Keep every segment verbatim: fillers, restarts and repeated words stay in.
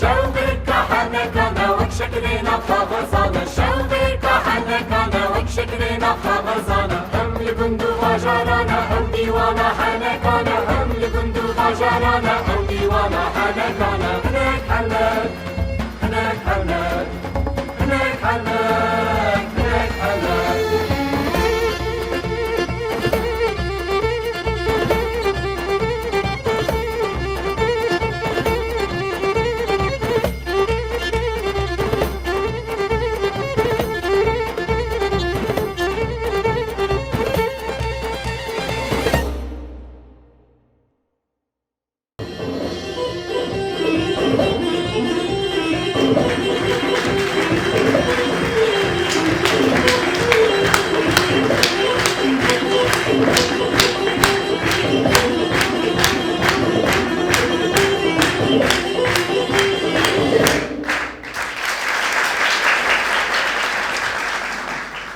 Şewbêrka henekane wek şekilê nav xwe xezane, şewbêrka henekane wek şekilê nav xwe xezane. Em li gund û bajarane, ew dîwana henekane, em li gund û bajarane, ew dîwana henekane. Hinek henek, hinek henek, hinek henek, hinek henek.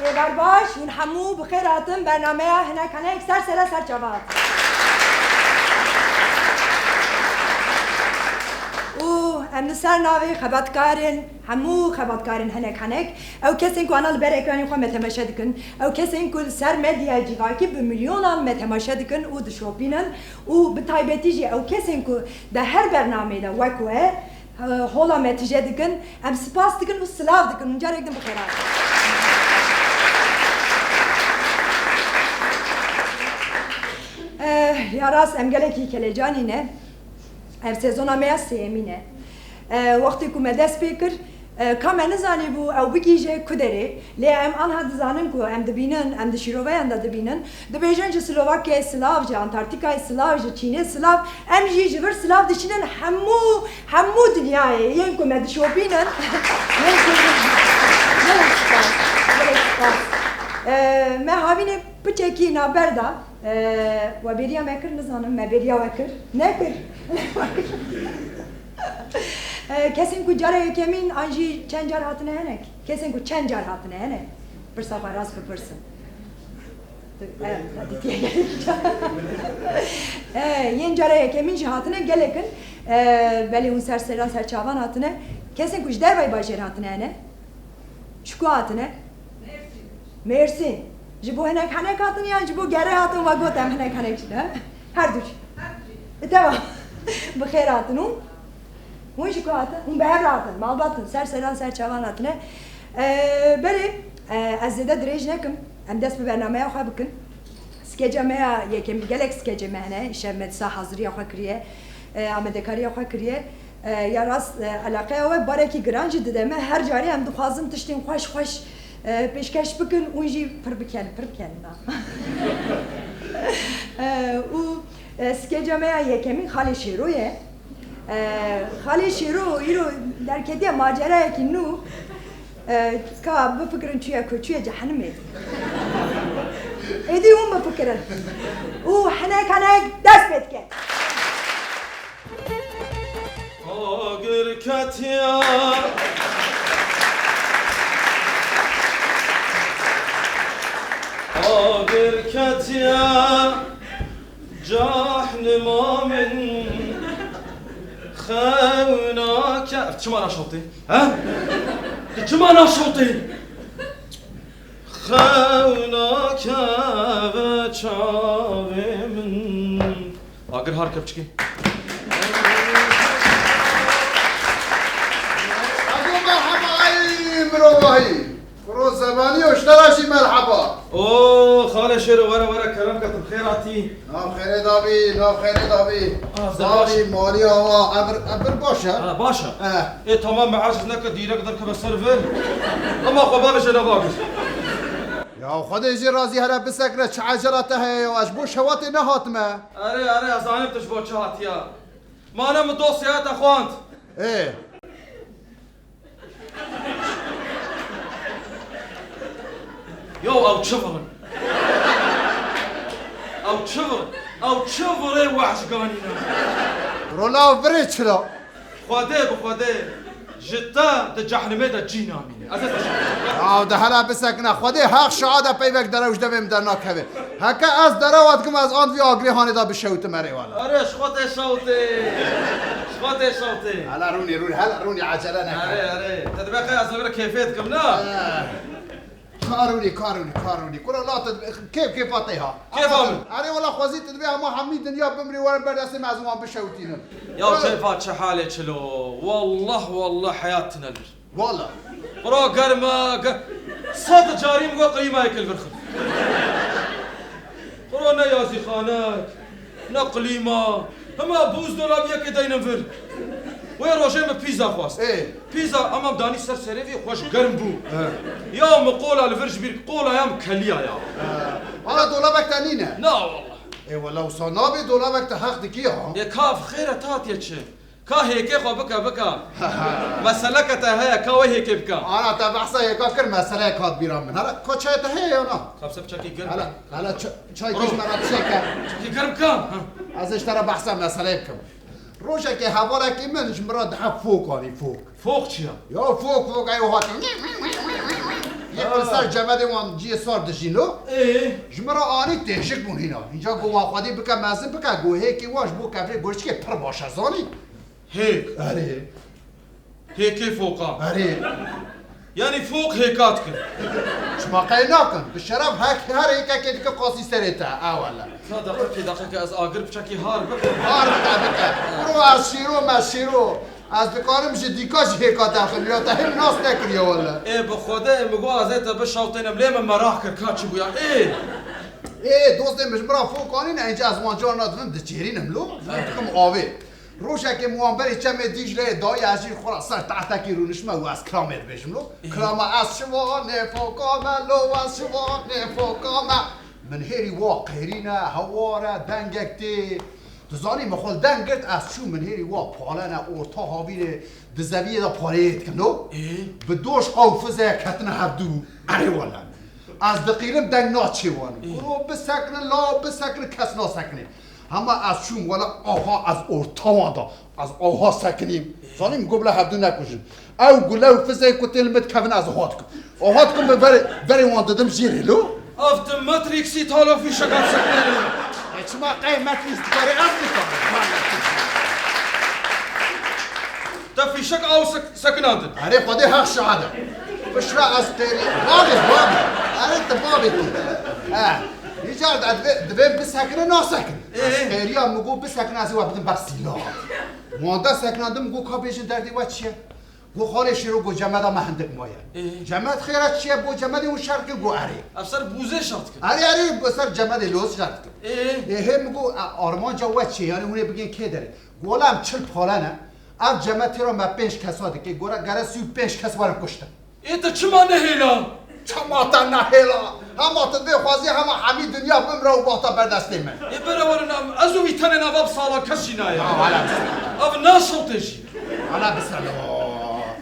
Êvar baş, hûn hemû bi xêr hatin bernameya Hinek Henek ser sera ser çava hatin. Û em li ser navê xebatkarên, hemû xebatkarên Hinek Henek, ew kesên ku ana li ber ekranê xwe me temaşe dikin, ew kesên ku li ser medyaya civakî bi milyonan me temaşe dikin û dişopînin û bi taybetî jî ew kesên ku di her bernameyê de wek we, e, hola me tije dikin, em spas dikin û silav dikin. Hûn carek din bi xêr hatin. Eh, ya rast em gelekî kelecanî ne. Ev sezona me ya sêyemîn e. E, wextê ku me dest pê kir, e, ka me nizanîbû ew bigihîje ku derê, lê em anha dizanin ku em dibînin, em di şîroveyan de dibînin, dibêjin ji Slovakiyayê silav, ji Antarktîkayê silav, ji Çînê silav, em jî ji vir silav dişînin hemû, hemû dinyayê yên ku me dişopînin. Gelek spas, gelek spas. E, me havînê piçekî navber da. Ee, we bêriya me kir, nizanim me bêriya we kir. Nekir. Ee, kesên ku cara yekemîn an jî çend car hatine henek? Kesên ku çend car hatine henek? Pirsa xwe rast bipirsin. Ee, hadi diye gelek. Ee, yên cara yekemîn jî hatine gelek in. Ee, belê hûn ser seran ser çavan hatine. Kesên ku ji dervayî bajêr hatine hene? Ji ku hatine? Mêrsîn. Ji bo hinek henek hatin yan ji bo gere hatin, we got em hinek henek jî ne? Her du jî. E, temam. Bi xêr hatin û hûn ji ku hatin? Hûn bi hev re hatin. Malbat in. Ser seran ser çavan hatine. E, belê, e, ez zêde dirêj nekim. Em dest bi bernameya xwe bikin. Skeca me ya yekemîn, gelek skecê me hene. Îşev me dîsa haziriya xwe kiriye. E, amadekariya xwe kiriye. E, ya rast, e, eleqeya we barekî giran jî dide me. Her carê em dixwazin tiştên xweş xweş, e, pêşkeş bikin, hûn jî pir biken, pir biken na. E, û, e, skeca me ya yekemîn Xalê Şêro ye. E, Xalê Şêro îro derketiye macerayekî nû. E, ka bifikirin çûye ku çûye cehenimê. Êdî hûn bifikirin. Û hinek hinek dest pê dike. Agir ketiya, agir ketiya cehnima min, xewna ke-, çima naşoptî? He? Tu çima naşoptî? Xewna keve çavê min. Agir har kevçikî. Ego merheba ey mirovahî. Kuro zemanî û ji te re jî merheba. O, Xalê Şêro, were, were, kerem ke tu bi xêr hatî. Nav xêrê dabî, nav xêrê dabî. Ah, Davî, baş. Malî, awa, emir, emir baş e. Ha, baş e. Eh. Ê, tamam, me aciz neke, dîrek derkeve ser vir. Ema xwe bavêje ne bagir. Ya Xwedê jî razî here, bisekre, çi ecela te heye ya, ez ji bo şewatê nehatime. Erê, erê, ez zanim tu ji bo çi hatiya. Mane min dosyaya te xwend. Ê. Yo, ew çi vir in? Ew çi vir? Ew çi virê wehşganî ne? Rola virê çira? Xwedê bi Xwedê. Ji te di cehnimê de cî namîne. Ez ê te şahid. Ya de hela bisekine. Xwedê heq şahada peyvek derew ji devê min dernakeve. Heke ez derewa dikim, ez an vî agirê hanê de bişewtim erê wala. Erê, ji xwe tê şewtê. Ji xwe tê şewtê. Hela rûnî, rûnî, hela rûnî, ecele neke. Erê, erê. Te dibe qey ez li vir kêfê dikim, na? Eh. Karûnî, karûnî, karûnî. Kura la te kêf kêfa te ha. Kêfa min. Erê wala xwezî te divê hema hemî dinya bimrî werin ber destê me ez wan bişewtînim. Ya kêfa çi halê çilo. Wallah, wallah heyat tine li vir. Wala. Qura germa, ge-, sed carî min got klîmayek li vir xim. Qura ne yazîxanek, ne klîma, hema buzdolabiyekê deynin vir. Wê rojê min pîza xwest. Ê. Pîza, ama danî ser serê vî xweş germ bû. He. Ya min qola li vir ji bîr, qola ya min keliya ya. He. Wala dolabek te nîne? Na wallah. Ê wala wisa nabê, dolabek te heq dikî ya. Ê ka ev xêr e, ta tê çi? Ka hêkê xwe bike, bike. Meseleke te heye, ka wê hêkê bike. Ana te behsa hêka kir, meseleyek hat bîra min. Hala koçeyê te heye ya na? Ka bi se piçekî germ. Hala, hala ç-, çay kî ji me re çêke. Piçekî germ ka. Ha. Ez ê ji te re behsa meseleyê bikim. Rojekê hevalekî min ji min re dihe fok anî, fok. Fok çi ya? Ya fok, fok, eyo hat. Yek li ser cemedê wan ciyê sar dijîn lo. Ê? Ji min re anî têjik bûn hîna. Hînca got wan xwedî bike mezin bike, got hêkê wan ji bo kevlê goştikê pir baş e, zanî? Hêk? Erê. Hêkê fokan. Erê. Yanî fok hêka dikin. Çima qey nakin? Bi şeref hek her hêkekê dike qasî serê te. Ewele. Ka deqekê, deqekê ez agir piçekî har bikim. Har bike, bike. Bro ez şîro me şîro. Ez dikarim ji dîka jî hêka derxim. Ya te him nas nekiriye wele. Ê bi Xwedê, ê mi got ez ê te bişewtênim, lê min meraq kir ka çi bûya. Ê! Ê, dostê min ji min re fok anîne, înca ez wan carna dibim diçêrînim lo. Wan dikim avê. Rojekê min wan berê çemê Dîcleyê dayî, ez jî xwe ra ser tehtekî rûnişme û ez kiramê dibêjim lo. Kirama ez şivanê foka me, lo ez şivanê foka me. Min hêrî wa qêrîne, hewar e, dengek tê. Tu zanî min xwe li deng girt, ez çûm, min hêrî wa palene, orta havînê, di zeviyê de pareyê dikin lo. Ê? Bi doşqa û fizeye ketine hevdû. Erê wele. Ez diqîlim deng naçê wan. Ê? Kuro bisekine, law bisekine, kes nasekine. Hema ez çûm wele aha ez orta wan da. Ez aha sekinîm. Zanîm got bila hevdû nekujin. Ew gule û fizeyê ku tên li min dikevin ez aha dikim. Aha dikim bi berê, berê wan didim jêrê lo. Ev di Matrixî talo fîşeka sekinê. E çima qey Matrix dikare ez dikarim. Te fîşek aw sek-, sekinandin. Erê Xwedê heq şahid e. Piştre ez qêrî. Babê, babê. Erê te babê tu. He. Îcar de divê, divê bisekine nasekin. Ê? Xêriya min got bisekine ez ê we bidim ber sîla. Wanda sekinandim got ka bêjin derdê we çi ye? Got xalê Şêro got cemeda me hindik maye. Ê? Cemed xêra çi ye? Got cemedê hûn şer dikin got erê. Ev ser bûzê şer dikin. Erê erê got ser cemedê loz şer dikin. Ê? Ê hê min got e, armanca we çi ye? Yanî hûn ê bigên kê derê? Got wela em çil pale ne. Ev cemed têra me pênc kesa dike. Gora gere sî û pênc kes werin kuştin. Ê te çima nehêla? Çima te nehêla? Hema tu divê xwezî hema hemî dinya bimre û bata ber destê me. Ê bere were nam, ez û wî tenê nav ev sala kes jî nayê. Ya, hala biselo. Ev naşewtê jî. Hala biselo.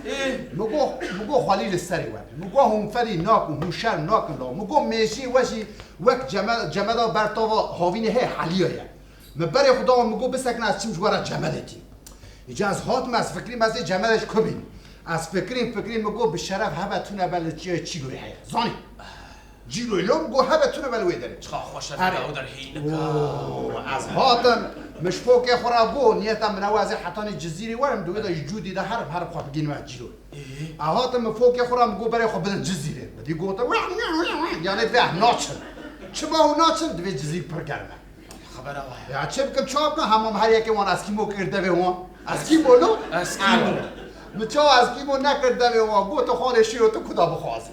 Ê. Mi got, mi got xwelî li serê we. Mi got hûn ferî nakin, hûn şer nakin lo. Mi got mêjiyê we jî wek ceme-, cemeda ber tava havînê heye heliya ye. Mi berê xwe dawa, mi got bisekine ez çim ji we re cemedê tî. Îca ez hatim, ez fikirîm ez ê cemedê ji ku bînim. Ez fikirîm, fikirîm, mi got bi şeref heve tune be li çi-, çîroyê heye. Zanî? Cîroyê lo mi got heve tune be li wê derê. Çiqa xweş e. Erê. Ew der hîn dike. Oo, ez hatim, mi ji fokê xwe re got, niyeta min ew ez ê hetanî Cizîrê werim, di wê de ji Cûdî de herim, herim xwe bigihînim ez Cîroyê. Ê? Ez hatim, mi fokê xwe re mi got berê xwe bidin Cizîrê. Mi dî gotin, yanê divê em naçin. Çima hûn naçin? Divê Cizîr pir germ e. Xebera we ye. Ya çi bikim, çawa bikim, hema min her yekê wan eskîmo kir devê wan. Eskîmo lo? Eskîmo. Ewa. Min çawa eskîmo nekir devê wan, got tu xalê Şîro tu kuda bixwazî.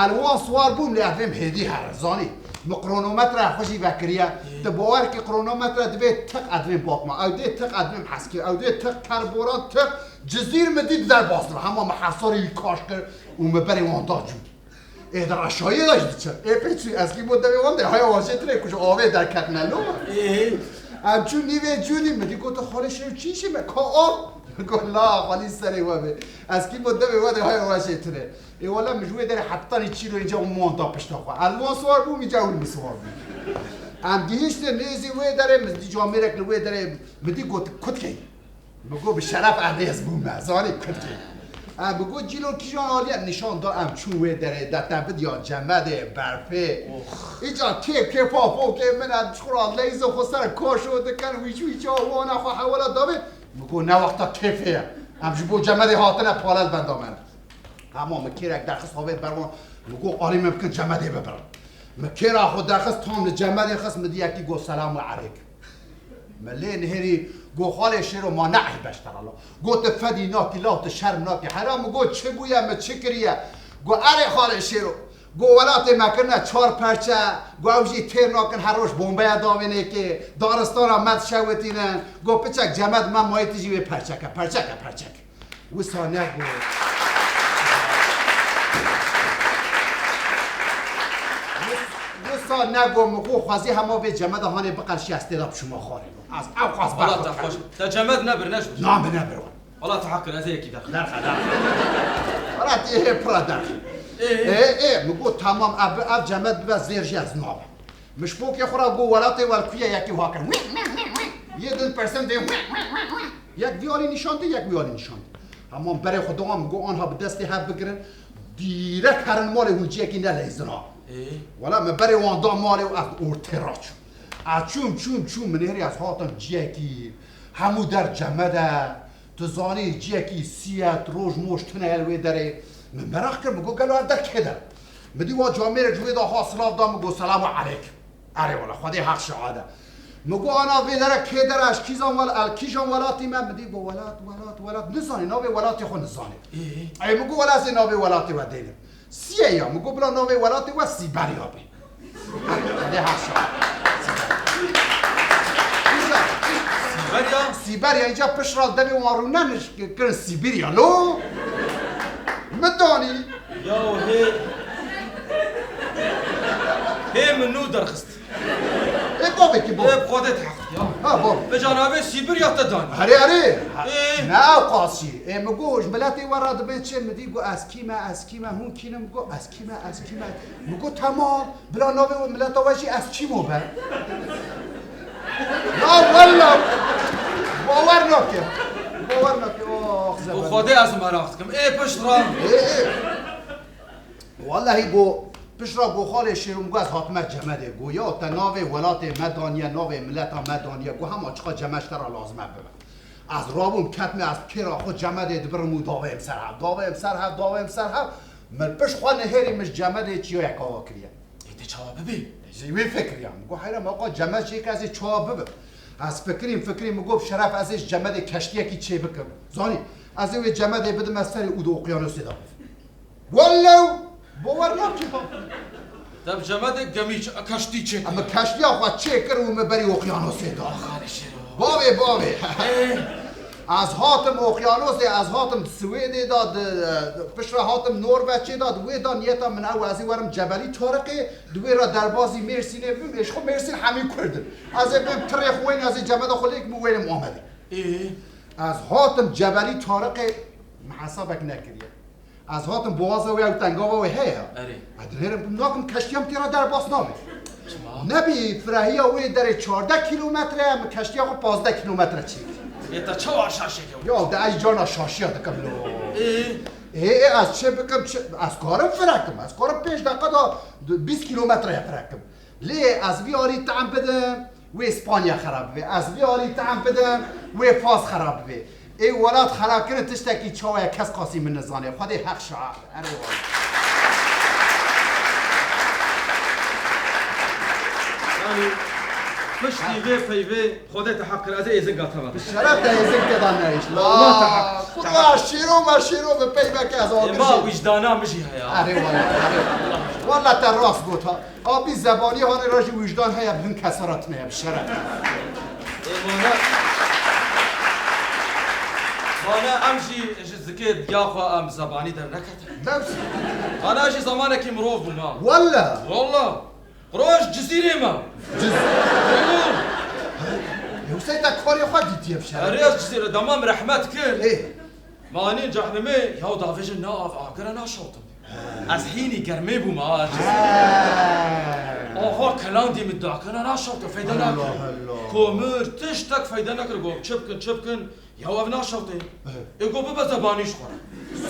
Ez li wan siwar bûm, lê ez vêm hêdî here, zanî. Min kronometre xwe jî vekiriye. Ê. Tu bawer kî kronometre divê tiq ez divêm Batman. Ew dê tiq ez divêm Heskî. Ew dê tiq kerboran tiq. Cizîr min dît derbas dibim. Hema min hesarê wî kaş kir û min berê wan da Cûdî. Ê di reşayê de jî diçe. Ê pê çû eskî bo devê wan de haya wan jê tune ku ji avê derketine lo. Ê. Em çû nîvê Cûdî, min dî got xalê Şêro çi îşê me ka av. Got la xalî serê we bê. Eskî bo devê we de haya wan jê tune. Ê wele min ji wê derê hetanî çîroyê înca û wan da pişta xwe. Ez li wan siwar bûm, înca hûn min siwar bûn. Em gihiştin nêzî wê derê, min dî camêrek li wê derê, min dî got kutkê. Min got bi şeref ez bûme, zanî kutkê. Em bi got cîlo kîjan alî em nîşan da, em çûn wê derê de te bidiya cemedê berfê. Îca kêf kêfa fokê min, em ji xwe re leyzê xwe ser kaşo dikin, wî çû îca wana xwe hewala davê. Min got ne wexta kêfê ye. Em ji bo cemedê hatine pale li benda me ne. Hema min kêrek derxist havê ber wan. Min got alî min bikin cemedê bibirin. Min kêra xwe derxist tam li cemedê xist, min dî yekî got selam û eleyk. Min lê nihêrî got xalê Şêro ma ne eyb e ji te re la. Got tu fedî nakî la, tu şerm nakî. Hera min got çi bûye, min çi kiriye? Got erê xalê Şêro. Got welatê me kirine çar perçe, got ew jî têr nakin, her roj bombeya davênê kê, daristana me dişewitînin. Got piçek cemed me mayê tu jî wê perçeke, perçeke, perçeke. Wisa nego. Wis-, wisa nego, min xwe xwezî hema vê cemeda hanê biqerşî ez tê de bişûma xwarê. Ez ew qas Wala te xweş. Te cemed nebir, ne ji Na min nebir wan. Wala te heq kir, ez ê yekî derxim. Derxe, derxe. Wala tê hê pira derxe. Ê? Ê, ê, min got tamam, ev, ev cemed bibe zêr jî ez nabim. Min ji pokê xwe re got welatê we li ku ye, yekî wiha kir. Yê din persen dê. Yek vî alî nîşan dê, yek wî alî nîşan dê. Hema min berê xwe dawam, min got anha bi destê hev bigirin, dîrek herin malê hûn ciyekî neleyzin ha. Ê? Wela min berê wan da malê û ez ortê re çûm. Ez çûm, çûm, çûm, min hêrî ez hatim ciyekî, hemû der cemed e, tu zanî ciyekî siyet, roj moj tune ye li wê derê. Min meraq kir, min got gelo ev der kê der? Min dî wa camêrek ji wê de ha silav da, min got selamu eleykum. Erê wela, Xwedê heq şahid e. Min got ana vê dere kê dere, ez kîzan wel-, el kîjan welatî me? Min dî got welat, welat, welat. Nizanî, navê welatê xwe nizanî. Ê? Ey, min got wela ez ê navê welatê we dênim. Siye ya, min got bila navê welatê we Sîberya be. Xwedê heq şahid. Sîberya? Sîberya, îca pişt re demê wan rûne nij-, kirin Sîbirya. Lo? Min danî. Ya hê. Hê min nû derxist. Ê bavekî bo. Ê bi Xwedê te heq ya. Ha bo. Bi canavê Sîbirya te dan. Erê, erê. Ê. Ne ew qas jî. Ê min got ji miletê we re dibê çi? Min dî got ez kî me, ez kî me, hûn kî ne? Min got ez kî me, ez kî me. Min got temam. Bila navê we mileta we jî ez çîmo be. Ya wella. Bawer nake. Bawer nake. Oh, Bi zebelê. Xwedê ez meraq dikim. Ê pişt re. Ê, ê. Wellehî go, pişt re go xalê Şêro, min go ez hatime cemedê. Go ya te navê welatê me daniye, navê mileta me daniye. Go hema çiqa cemed ji te re lazim e bibe. Ez rabûm ketime, ez kêra xwe cemedê dibirim û davêm ser hev, davêm ser hev, davêm ser hev. Min pişt xwe nihêrî, min ji cemedê çiyayek ava kiriye. Ê te çawa bibî? Ji wê fikiriyam. Go heyra me, xwe cemed çêke ez ê çawa bibim? Ez fikirîm, fikirîm, min got şeref ez ê ji cemedê keştiyekî çê bikim. Zanî, ez ê wê cemedê bidim ez serê û di okyanusê de bivim. Welew, bawer nakî ha. Te bi cemedê gemî ç-, keştî çêkir. Em keştiya xwe çêkir û me berî okyanusê da. Xalê Şêro. Bavê, bavê. Ê. Ez hatim okyanusê, ez hatim Swêdê da, di, piştre hatim Norveçê da, di wê da niyeta min ew ez ê werim Cebelî Tariqê, di wê re derbazî Mêrsînê bim, ê ji xwe Mêrsîn hemî Kurd in. Ez ê bim tirê xwe wêne, ez ê cemeda xwe lêkim û wênim Amedê. Ê. Ez hatim Cebelî Tariqê, min hesabek nekiriye. Ez hatim boğaza wê, ew tengava wê heye. Erê. Ez dinêrim, nakim keştiya min tê re derbas nabe. Çima? Nebî firehiya wê derê çardeh kîlometre ye, min keştiya xwe pazdeh kîlometre çêkir. Ê te çawa şaşê kewt? Ya de ez cana şaşiya dikim lo. Ê? Ê, ê, ez çi bikim, çi, ez karim firekim, ez karim pênc deqa da bîst kîlometreye firekim. Lê ez vî alî tam bidim, wê Spanya xerab bibe. Ez vî alî tam bidim, wê Fas xerab bibe. Ê welat xerabkirin tiştekî çawa ye, kes qasî min nizane. Xwedê heq şahid. Erê wala. Yanî, piştî vê peyvê Xwedê te heq kir, ez ê êzinga te vedim. Şeref te êzing tê de nehişt. Allah te heq. Kurwa şîro me şîro bi peyveke ez agir. Ê ma jî wijdana min jî heye. Erê wala, erê wala. Wala te rast got ha. Abî zebanî hanê re jî wijdan heye, bi hin kesa re tune ye, bi şeref. Ê, mane, mane em jî ji zikê diya xwe em zebanî derneketin. Dews. Mane ez jî zemanekî mirov bûm ha. Welle. Walla. Roj Cizîrê me. Ciz- Û Ew sey te karê xwe dîtiye, bi şeref. Erê ez Cizîrê, dema min rehmet kir. Ê. Manî cehnemê ya davêjin na av agire naşewtim. He. Ez hînî germê bûm ha. He. Aha kelandî min dakena naşewte feyda nakin. Allah Allah. Komir tiştek feyda nekir, got çi bikin, çi bikin, ya ev naşewte. He. Ê got bibe zebanî ji xwe re.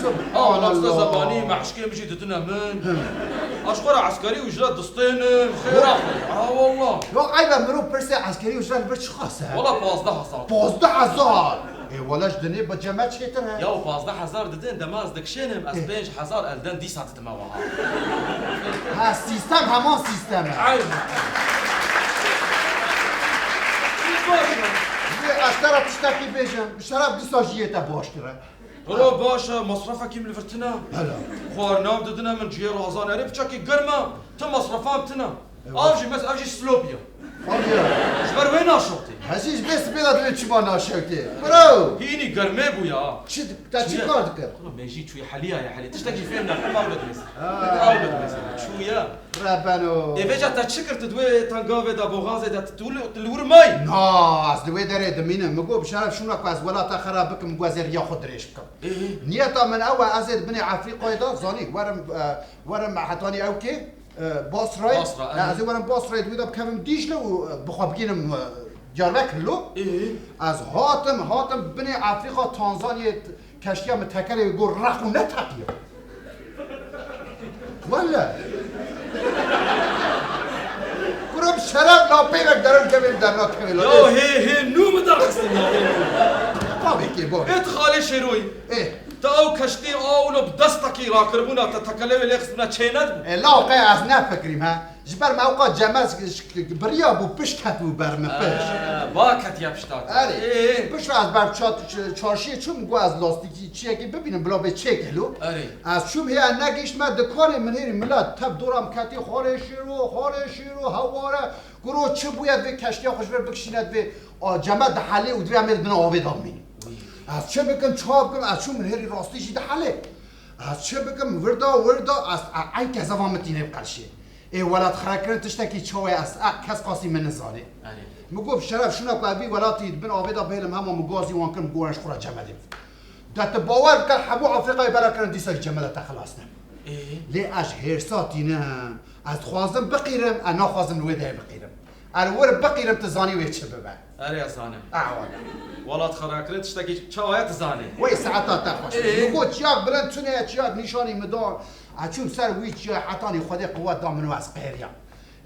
Subhanallah. Aa, wela tu zebanî, meşkê min jî didine min. Hı. Ez xwe re eskerî û jilet distênim. Xêra xwe. Aa, wela. Yok, eyb e, mirov pirsê eskerî û jilet li vir çi xase? Wela pazdeh hezar. Pazdeh hezar? Ê, wela ji dinê bi ceme çêtir e. Ya pazdeh hezar didin, dema ez dikişênim, ez Eh. pênc hezar elden dîsa didime wiha. Ha, sîstem heman sîstem e. Eyb e. Baş e. Lê ez te re tiştekî bêjim, bi şeref dîsa jiyê te baştir e. Bro, baş e, masrafekî min li vir tine. Bela. Xwarina min didine min, ciyê razan. Erê, piçekî germ e, ti masrafan tine. Evet. Av jî mes, ev jî slop ye. Av ye. Ji ber wê naşoptê. Hezî ji vê sibê de divê çima naşewtê. Bro! Hînî germê bû ya. Çi di-, te çi Çi ye? kar dikir? Oğlum, mejî çûye, heliya ye, helî. Tiştekî fêm nekim, av didmêzin. Ha. Av didmêzin. Çûye. Rebeno. Ê, vêca te çi kir, tu di wê tengavê de, boxazê de, tu, tu li, tu li wir may? Na, ez li wê derê dimînim. Min got, bi şeref şûna ku ez welata xera bikim, min got, ez ê riya xwe dirêj bikim. Ê. Niyeta min ew e, ez ê di binê Efrîqayê de, zanî, werim, e, werim hetanî ew kê, e, Basrayê. Basra, E, ê. ez ê werim Basrayê, di wê de bikevim Dîcle û, e, bi xwe bigînim, e, Diyarbekir lo. Ê. Ez hatim, hatim binê Efrîqa, Tanzanyayê, t-, keştiya min tekerê got req û neteqiya. Wele. Kuro bi şeref la peyvek derin kevê derna kevê la. Ya hê, hê nû min derxistin ya, hê nû. Babê kê, babê. Ê tu xalê Şêroyî. Ê. Tu ew keştî a wilo bi destekî rakiribûna te tekelewê lê xistibûna çê nedibû? Ê, la qey ez nefikirîm, he. Ji ber me ewqa cemez biriya bû, pişt ketibû ber min, pişt. Ee, ba ketiye pişta te. Erê. Ê, ê. Pişt ez ber ça-, ç-, çarşiyê çûm, got ez lastîkî çiyekî bibînim, bila bê çêke lo. Erê. Ez çûm hê, ez negihiştime dikanê, min hêrî milet tev dora min ketî, xarê şêro, xarê şêro, heware. Kuro çi bûye, divê keştiya xwe ji vir bikişîne, divê, a, ceme dihelê û divê em ê di bin avê de bimînin. Wî. Ez çi bikim, çawa bikim, ez çûm min hêrî rastî jî dihelê. Ez çi bikim, wirda, wirda, ez, e, eyn kezeva min tînê bi qelşê. Ê welat xerekirin tiştekî çawa ye, ez, e, kes qasî min nizanê. Erê. Min got, bi şeref şûna ku ez vî welatî di bin avê de bihêlim, hema min gazî wan kir, min got, ez ji xwe re cemedê bixwim. De tu bawer bike, hemû Afrîqayê bela kirin, dîsa jî cemeda te xilas nebû. Ê? Lê ez ji hêrsa tînim, ez dixwazim biqîrim, ez naxwazim li wê derê biqîrim. Ez li wir biqîrim, tu zanî wê çi bibe. Erê, ez zanim. Awa. Welat xerakirin tiştekî çawa ye, tu zanî. Wey saeta te xweş. Ê? Min got, çiyak bilind tune ye, çiyak nîşanî min da. Ez çûm ser wî çiyayê, hetanî Xwedê quwet da min û ez qêriyam.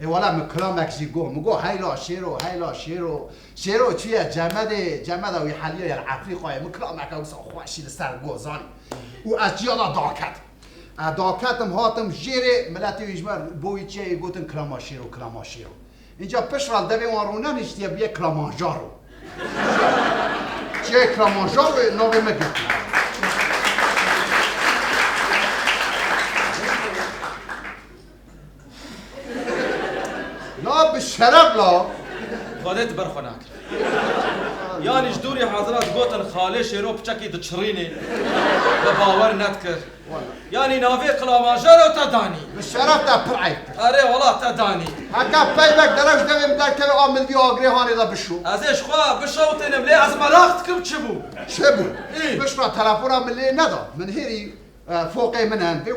Ê wela min kilamek jî got. Min got, heyla şêro, heyla şêro. Şêro çi ye? Cemedê, cemeda wî heliya ye li Efrîqayê. Min kilameke wisa xweşî li ser got, zanî. Û ez çiya da daketim. Ez daketim, hatim jêrê, miletê wî ji me bo wî çiyayê gotin kilama şêro, kilama şêro. Înca pişt re li devê wan rûneniştiye, bûye Kilimanjaro. Çiyayê Kilimanjaro navê me girtiye. La bi şeref la. Xwedê tu ber xwe nakir. Yanî ji dûrî hazira digotin xalê şêro piçekî diçirînê. Bi bawer nedikir. Wala. Yanî navê Kilimanjaro te danî. Bi şeref te pir eyb kir. Erê wala te danî. Heke peyvek derew ji devê min derkeve, a min vî agirê hanê de bişo. Ez ê ji xwe bişewtênim, lê ez meraq dikim çi bû. Çi bû? Ê. Pişt re telefona min lê neda. Min hêrî, e, foqê min in. Vê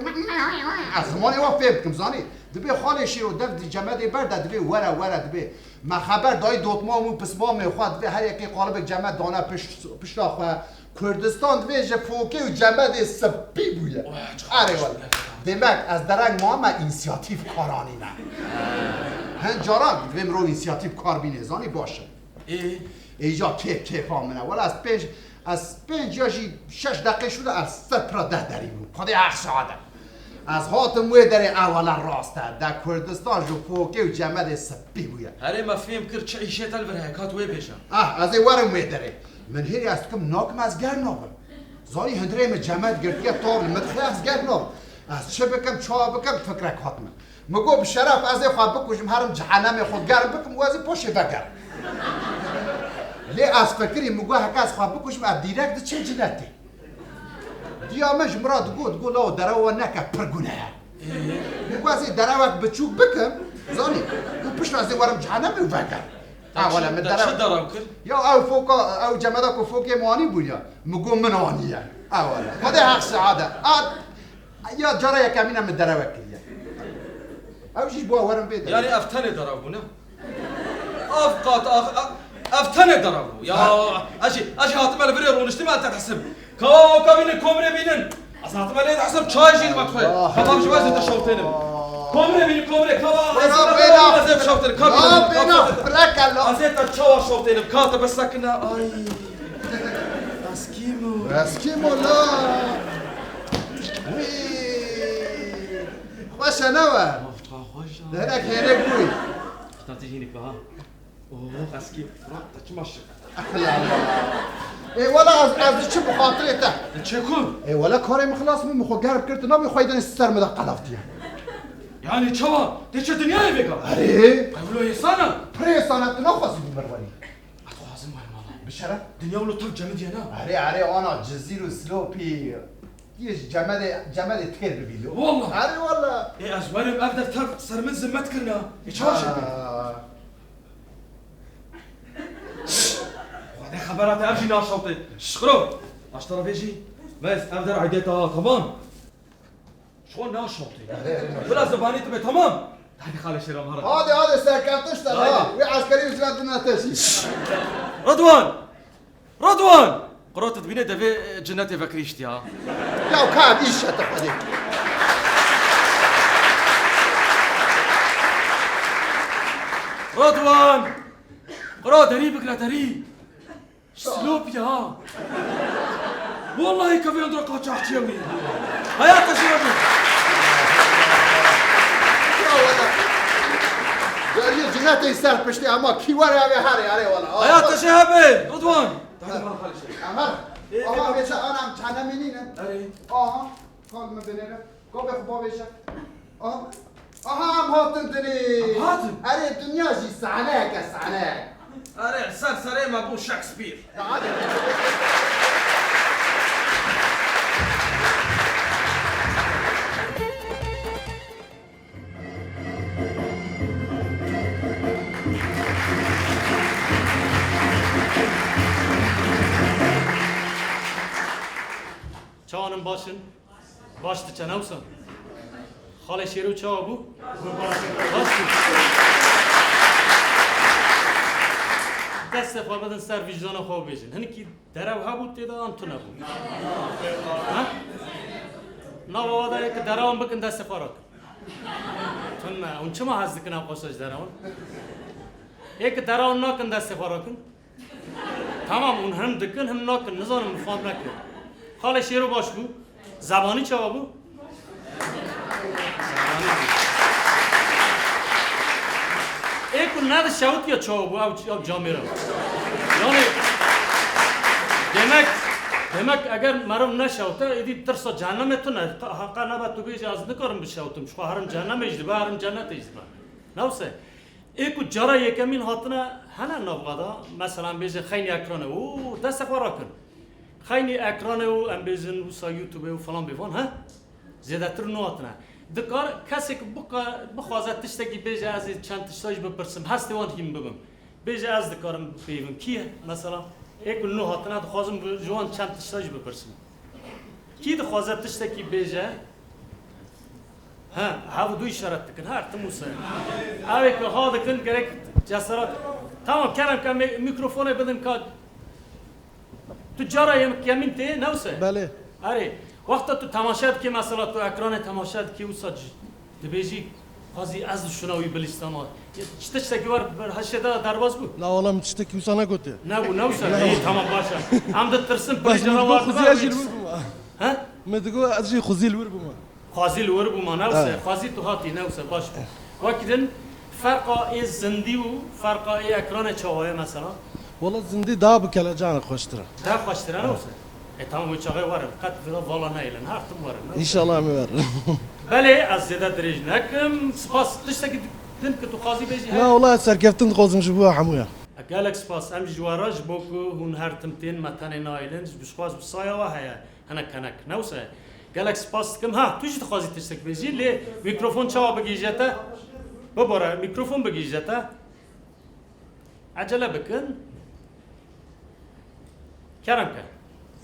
ez zimanê wan fêm dikim, zanî. Dibê xalê şêro dev di cemedê ber de, dibê were, were, dibê. Me xeber dayî dotmam û pismamê xwe, dibê her yekê qalibek cemed dane pişt, pişta xwe. Kurdistan divê ji fokê û cemedê spî bûye. Oya, çok Erê hoş wele. Gerçekten. Demek ez dereng ma me însiyatîf kar anîne. Hin caran divê mirov însiyatîf kar bîne, zanî baş e. Ê? Ê, îca kêf, kêfa min e. Wela ez pênc, ez pênc ya jî şeş deqê şû de ez ser pira deh derî bûm. Xwedê heq şahid e. Ez hatim wê derê, ewele rast e. De Kurdistan ji fokê û cemedê spî bûye. Herê me fêm kir, çi îşê te li vir heye, ka tu wê bêje. Ah, ez ê werim wê derê. Min hêrî ez dikim, nakim ez germ nabim. Zanî hundirê min cemed girtiye, tor li min dixe, ez germ nabim. Ez çi bikim, çawa bikim, fikrek hat min. Min got, bi şeref ez ê xwe bikujim, herim cehenemê xwe germ bikim û ez ê paşê vegerim. Lê ez fikirî, min got, heke ez xwe bikujim, ez dîrek diçim cinetê. Diya min ji min re digot, digot, lawo derewa neke, pir gune ye. Min got, ez ê derewek biçûk bikim, zanî, û piştre ez ê werim cehenemê û vegerim. Ha, wele min derew. Te çi derew kir? Ya ew foka, ew cemeda ku fokê min anî bûn ya, min got min aniye. Ha, wele. Xwedê heq şahid e. A, ya cara yekemîn e min derewek kiriye. Ew jî ji bo werin vê derê. Yanî ev tenê derew bû, ne? Ev qat, ev, ev, ev tenê derew bû. Ya, ha, ez jî, ez jî hatime li virê rûniştime, ez te dihsim. Ka, ka bînin, komrê bînin. Ez hatime lê dihesem çay jî li me xwe. Allah Ka bav ji me zêde şewtênim. Allah. Komrê bînî komrê, ka va ez Bera zêde bêna. ez ê şewtênim. Ka bînî, Ya ka bêna, bênî. Bırak Allah. Ez ê te çawa şewtênim. Ka te besekine. Ay. Eskimo. Eskimo la. Wî. Xweş e ne we? Of, ka xweş e. Derek hêrê bûy. Kitap tijînik be ha. Oh, eskî, bırak, te çima şi? Ê wela ez, ez diçim bi xatirê te. Te çê ku? Ê wela karê min xilas bû, min xwe germ kir, tu nabî xweydanê ser min de qelaftiye. Yani çawa? Te çi dinyayê vêga? Erê. Qewlo yê sana? Pirê sana, tu naxwazî bi mir werî. Ez dixwazim werim ala. Bi şeref. Dinya wilo tev cemidiyena. Erê, erê, ana cizîr û silopî. Yê ji cemedê, cemedê têr bibî lo. Wallah. Erê wallah. Ê ez werim ev der tev ser min zimmet kirina. Ê çawa şê? Ha. Xwedê xebera te ev jî naşewtê. Şikro. Aştara vê jî. Mez, ev der aidiyeta ha, tamam. Şo naşewtê. Bila zibanî tu be, tamam. Hadi xalê şêra mara. Hadi, hadi, serkeftin işte, Haydi. ha. Wî eskerî ücret dinete jî. Rıdwan! Rıdwan! Qura tu dibîne devê, e, cinnetê vekirîştiya. Ya ka îş hete Xwedê. Rıdwan! Qura derî bigre derî. Slop ya. Wallahî kevê dura qaçaxçiye wî. Hayata jî hebe. Ya wala. Deriyê cinnetê ser piştî ama kî were ya ve herê, herê wala. Hayata jî hebe. Rıdwan. Hadi bana xalişe. Aha. Ee, Aha, bir- vêca anam cehennemî nîne. Erê. Aha. Kal me binêre. Gavê xwe bavêje. Aha. Aha, em hatin dinê. Em hatin? Erê, dinya jî sahneyeke sahne. Erê, ser serê me bû Shakespeare. Hadi. Çawan in, baş in? Baş diçe, ne wisa? Xalê Şêro çawa bû? Baş bû. Destê xwe bidin ser vîjdana xwe û bêjin. Hinekî derew hebû tê de an tune bû? Ha? Nava wa de yê ki derewan bikin destê xwe rakin. Tune. Hûn çima hez dikin ew qasa ji derewan? Yê ki derewan nakin destê xwe rakin. Tamam, hûn him dikin, him nakin, nizanim, min fam nekir. Xalê Şêro baş bû. Zebanî çawa bû? Ê ku nedişewitiye çawa bû ew, ew camêra? Yani, demek, demek eger meriv neşewite, êdî tirsa cehennemê tune. Heqa nebe tu bêjî ez nikarim bişewitim. Ji xwe herim cehennemê jî dibe, herim cennetê jî dibe. Ne wisa? Ê ku cara yekemîn hatine hene navxa de, mesela em bêjin xeynî ekranê û destê xwe rakin. Xeynî ekranê û em bêjin wisa YouTube û falan bêvan, he? Zêdetir nû hatine. Dikar kesek bika-, bixwaze tiştekî bêje, ez ê çend tişta jî bipirsim, hestê wan hîn bibim. Bêje ez dikarim bipeyivim. Kî ye? Mesela, ê ku nû hatine dixwazim bi-, ji wan çend tişta jî bipirsim. Kî dixwaze tiştekî bêje? He, hev du îşaret dikin, her tim wisa. Ew ê ku ha dikin, gerek cesaret. Tamam, kerem ke mî-, mîkrofonê bidin ka. Tu cara yem-, yemîn tê, ne wisa? Belê. Erê, wexta tu temaşe dikî, mesela tu ekranê temaşe dikî, wisa c-, dibêjî, "Qazî ez dişuna wî bilîstana." Çi tiştekî wer, wer heşê de derbas bû? La wala min tiştekî wisa negotiye. Nebû, ne wisa? Îyi, tamam, baş e. Em ditirsin, Bas pirî min canavar digo Xwezî dibe, ez jî li wir bûma. He? Min digo ez jî Xwezî li wir bûma. Xwezî li wir bûma, ne wisa? He. Xwezî tu hatî, ne wisa? Baş bû. Wekî din ferqa ê zindî û ferqa ê ekranê çawa ye mesela? Wala zindî daha bi kelecan xweştir e. Daha xweştir e, ne wisa? E, tamam, wê çaxê werin. Qet vira vala neylen. Her tim werin, ne wisa? Înşallah em ê werin. Belê, ez zêde dirêj nekim. Spas, tiştekî din ki tu xwazî bêjî heye? Na, wala ez serkeftin dixwazim ji bo hemûyan. Gelek spas. Em jî ji we re, ji bo ku hûn her tim tên, me tenê nayêlin, ji bo xwe bi saya we heye. Hinek hinek. Ne wisa ye? Gelek spas dikim. Ha, tu jî dixwazî tiştek bêjî, lê mîkrofon çawa bigihîje te? Bibore, mîkrofon bigihîje te. Ecele bikin. Kerem ke.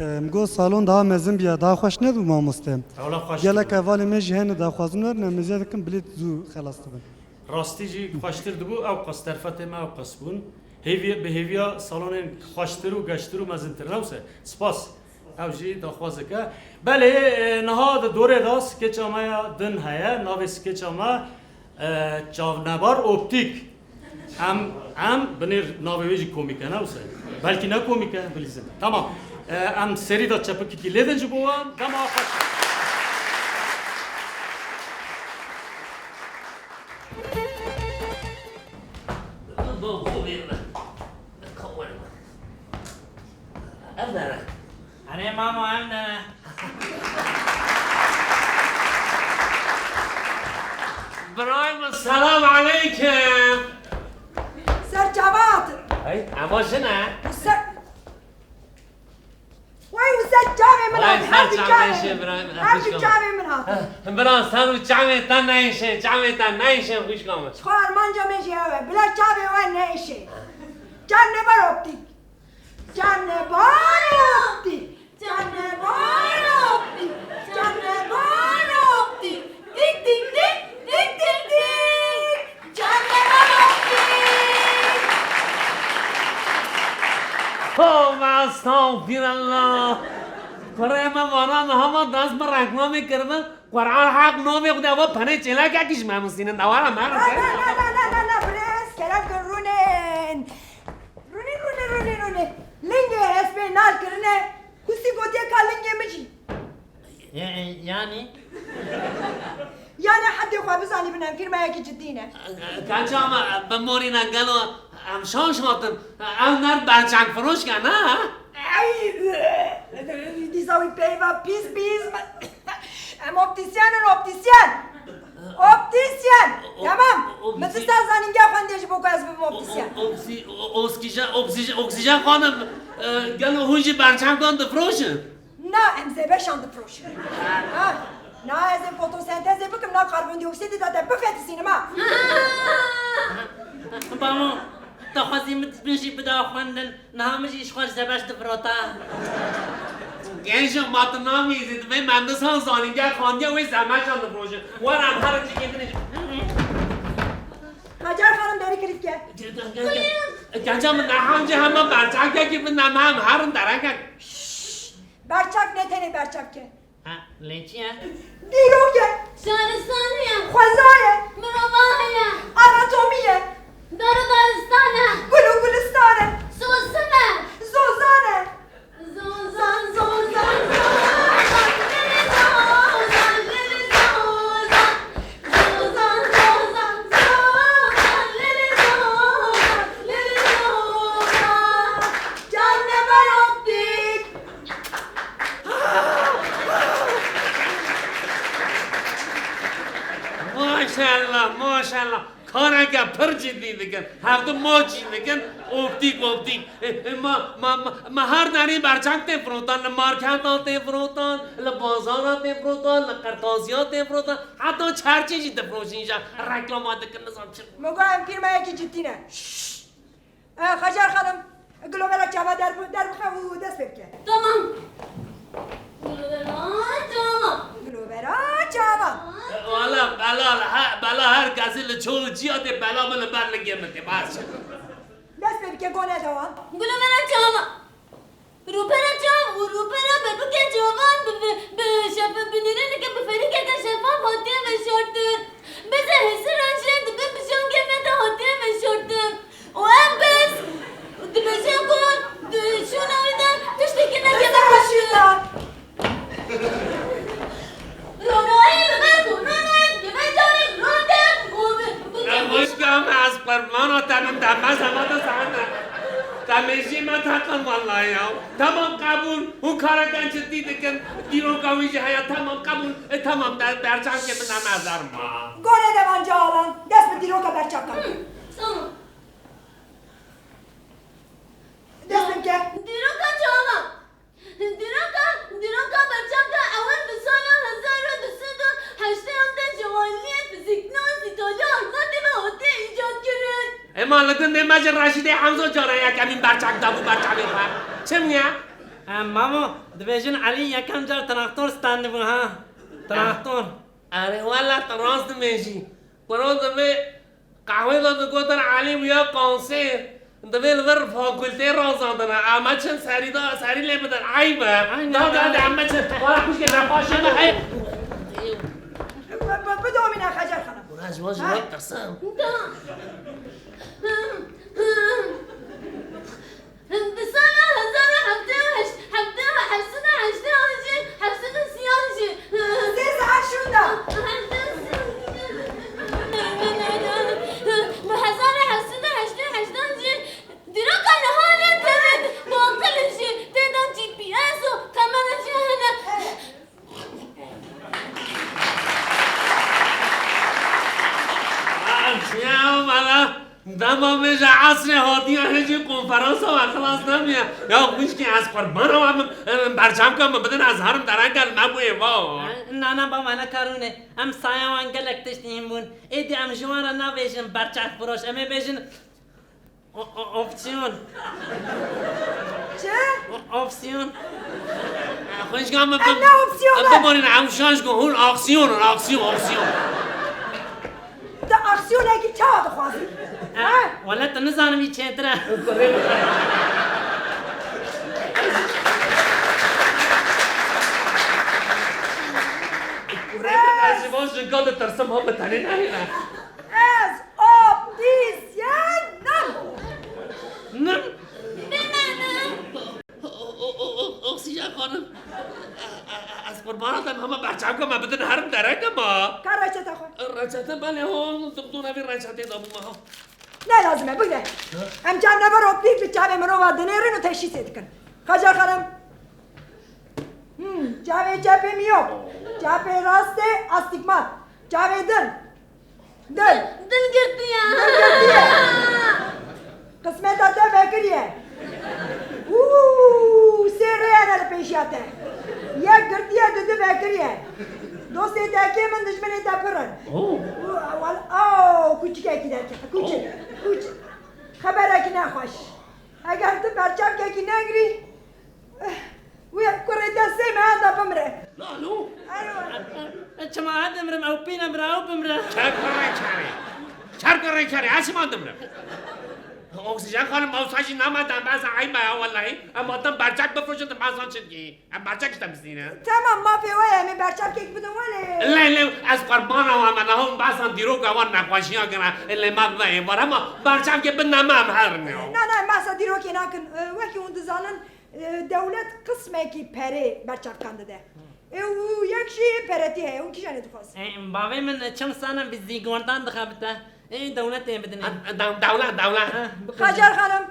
Em, got salon daha mezin bûya, daha xweş nebû mamoste. Ewla xweş Gelek bû. Hevalê me jî hene daxwazin werin, em êzê dikin bilêt zû xelas dibin. Rastî jî xweştir dibû, ew qas derfetê me ew qas bûn. Hêvî-, bi hêviya salonên xweştir û geştir û mezintir. Ne wisa? Spas. Ew jî daxwazek e. Belê, e, niha di dorê de skeça me ya din heye. Navê skeça me, e, Çavnebar Optîk. Em, em binêr navê wê jî komîk e, ne wisa? Belkî ne komîk e, bilîzin. Tamam. E, em serî de çepikekî lêdin ji bo wan. Dema xweş. Bo xwe bê me. Ka were me. Ev nere? Erê mamo, ev nere? Birayê min, selam aleykum. Ser çavat. Hey, ema jin e? Ser Wey, wisa çavê min Vay, hat, her ser du çavê çavê, min. Her du çavê min hat. Bira, ser û çavê te neyşe, çavê te neyşe, xwişka min. Xwe armanca me jî ew e. Bila çavê we neyşe. Çavnebar Optîk. Çavnebar Optîk. Çavnebar Optîk. Çavnebar Optîk. Tik tik tik, tik tik tik. Çavnebar Optîk. Tövbe estağfirullah. Kurê me vana niha dest bi reklamê kiribe. Quran haq navê Xwedê ava penê çêlekekî ji me nusînin. Dewara me Na, na, na, na, na, na, na, birêz, kerem kir rûnên. Rûnê, rûnê, rûnê, rûnê. Lingê hespê nal kirine. Kusî gotiye ka lingê min jî. Ya-, yanî? Yanî hedê xwe bizanî bin em fîrmayekî cidî ne. Kaça me bi morî ne gelo em şaş hatin. Ev nerd berçak firoşke ne? Ey, dîsa wî peyva pîs pîs. Em optîsyen in, optîsyen. Optîsyen. O-, Tamam. o-, Min optî- dîsa zanîngeha xwendê ji bo ku ez bibim optîsyen. O-, o-, oksî-, o-, oksîjen, oksîjen, oksîjen xanim, e, gelo hûn jî berçavkan difroşin? Na, em zêbeşan difroşin. Ha. Na, ez ê fotosentezê bikim, na karbondioksîdê de te bifetisînim ha. Bamo, te xwezî min jî bida xwendin. Niha min jî ji xwe ji zebeş difirota. Genco, ma tu namîzî, divê mendisan zanîngeha xandiya wê zemeşan difroşin. Were em herin cîkê din jî. Hacer Xanim derî kilît ke. Genca min nehan jî hema berçakekî bin em hem herin derekek. Şşş! Berçak ne tenê berçak ke. Ha, lê çi ye? Dîrok e. Şaristanî ye. Xweza ye. Mirovahî ye. Anatomî ye. Dar û daristan e. Gul û gulistan e. Sosin e. Zozan e. Zozan, zozan, zozan, lili zozan, lili zozan. Zozan, zozan, zozan, lili zozan, lili zozan. Çavnebar Optîk. Maşallah, maşallah. Kareke pir cidî dikin. Hevdu maç jî dikin. Optîk, optîk. E, e, ma, ma, ma, ma her derî berçak tê firotan. Li marketan tê firotan, li bazara tê firotan, li qirtaziya tê firotan. Heta çerçî jî difiroşin, îja reklama dikin, nizam çi. Min got em fîrmayekî cidî ne. Şşş! E, Hacer Xanim, gilovera çava derbi-, derbixe û dest pê bike. Tamam. Gilovera çava. Gilovera çava. Wala bela, he, bela her kesî li çol û çiya tê, bela min li ber lingê min tê, bas. Dest pê bike, gone dewan. Gilovera çava. Rûpera çav û rûpera berbikê çavan bi, bi, bi şef-, bi nîrêneke bi ferîkeke şefaf hatiye veşartin. Bizê hêsî re jî di bin bijangê me de hatiye veşartin. Û ev biz dibêje ku di şûna wî de tiştekî nekeve hişîr. Ronahî bi me ku ronahî dibe carê ronde û bi, bi Ev xwişka min, ez qurbana te bim, te mezheba te saete. Te mêjî me teqin wellahî ya. Tamam qebûl. Hûn kareke cidî dikin. Dîroka wî jî heye. Tamam qebûl. E, tamam, te berçavkê min em ezer ma. Gone devan calan. Dest bi dîroka berçavkan. Tamam. Dest bike. Dîroka çavan. Dîroka, dîroka berçavka ewil bi sala hezar û du sed û heştê û heft de ji aliyê fizîknasî Îtalya Arnotî ve hatiye îcadkirin. Ema li gundê me ji Reşîdê Hemzo cara yekemîn berçavk dabû berçavê xwe. Çi bûye? Em, mamo, dibêjin Elî yekem car traktor standibû, ha? Traktor. Erê wele tu rast dibêjî. Kuro divê qehwê de digotin Elî bûye kanser. Divê li vir fakulteyê razandine. Em meçin serî da, serî lê bidin. Eyb e. Aynen. Da, da, da, em meçin. Wala xwişkê nexweş e. Bi-, bi-, bidomîne Xecer xanim. Wala ji wan jî Ha? wek tirsim. Da. Di sala hezar û heft sed û heşt, heft, heft sed û heştê an jî, heft sed û sî an jî. Sê saet şûnda. Bi hezar û heft sed û heştê û heşt an jî dîroka niha lê têne, bi aqil jî tê de G P S û kamera jî hene. Çiya mala, dema me ji esrê hatiye hêjî konferansa we xilas nebûye. Ya xwişkê ez qurbana we bim, em, berçavka min bidin ez herim dereke li me bûyê va. Na, na, bava, ne karûne. Em saya wan gelek tişt hîn bûn. Êdî em ji wan re nabêjin berçavfiroş, em ê bêjin O-, o-, opsiyon. Çi? O-, opsiyon. Xwişka min Em bi-, ne opsiyon e? Biborîne, em şaş ku hûn aksiyon in, aksiyon, aksiyon. Tu aksiyonekî çawa dixwazî? E, Ha? wele tu nizanim î çêtir e. Kurê min, ez ji van jinka ditirsim, ha, bi tenê nehêle. Ez optîsyen nim. Nim? Bimene. O, o, o, o, Oksîjen xanim. E, e, e, ez qurbana te, hema berçavka me bidin herim dereke ma. Ka reçeta xwe. Reçete belê ho, doktora vî reçetê da bû me ha. Ne lazim e, bigre. Ha? Em çav neber optîk bi çavê mirova dinêrin û teşhîsê dikin. Xecer xanim. Hmm, çavê çepê miyop. Çavê rastê astigmat. Çavê din. Dil. Dil girtiye. Dil girtiye. Qismeta te vekiriye. Uuu, sê rê hene li pêşiya te. Yek girtiye, dudu vekiriye. Dostê te kêm in, dijminê te pir in. Oh. Wal-, oh, kûçikekî derkeve. Kûçik, kûçik. Xeberekî nexweş. Eger tu berçavkekî negirî, Wê kurê te sê mehan de bimre. Lalo. Ero. Çima ez dimrim, ew pîne bira, ew bimre. Çer kurê çerê. Çer kurê çerê, ez çima dimrim? Oksîjen xanim, mewsa jî nama te, bes eyb e ya wellahî. Em hatin berçak bifroşin, tu bes çi dikî? Em berçak işte bizîne. Tamam, mafê we ye, em ê berçakek bidin welê. Lê, lê, ez qurbana we me, nahon besa dîroka wan nexweşiya gire. Lê me bibe êvar, hema berçakê bidin me em herin ya. Na, na, em besa dîrokê nakin. E, wekî hûn dizanin, E, dewlet qismekî perê berçavkan dide. E, û yek jî peretî heye. Hûn kîjanê dixwazin? E, bavê min çil sal e bi zîgordan dixebite. E, dewletê bidinê. A, dew-, dewlet, dewlet. Ha, bikujin. Xecer xanim,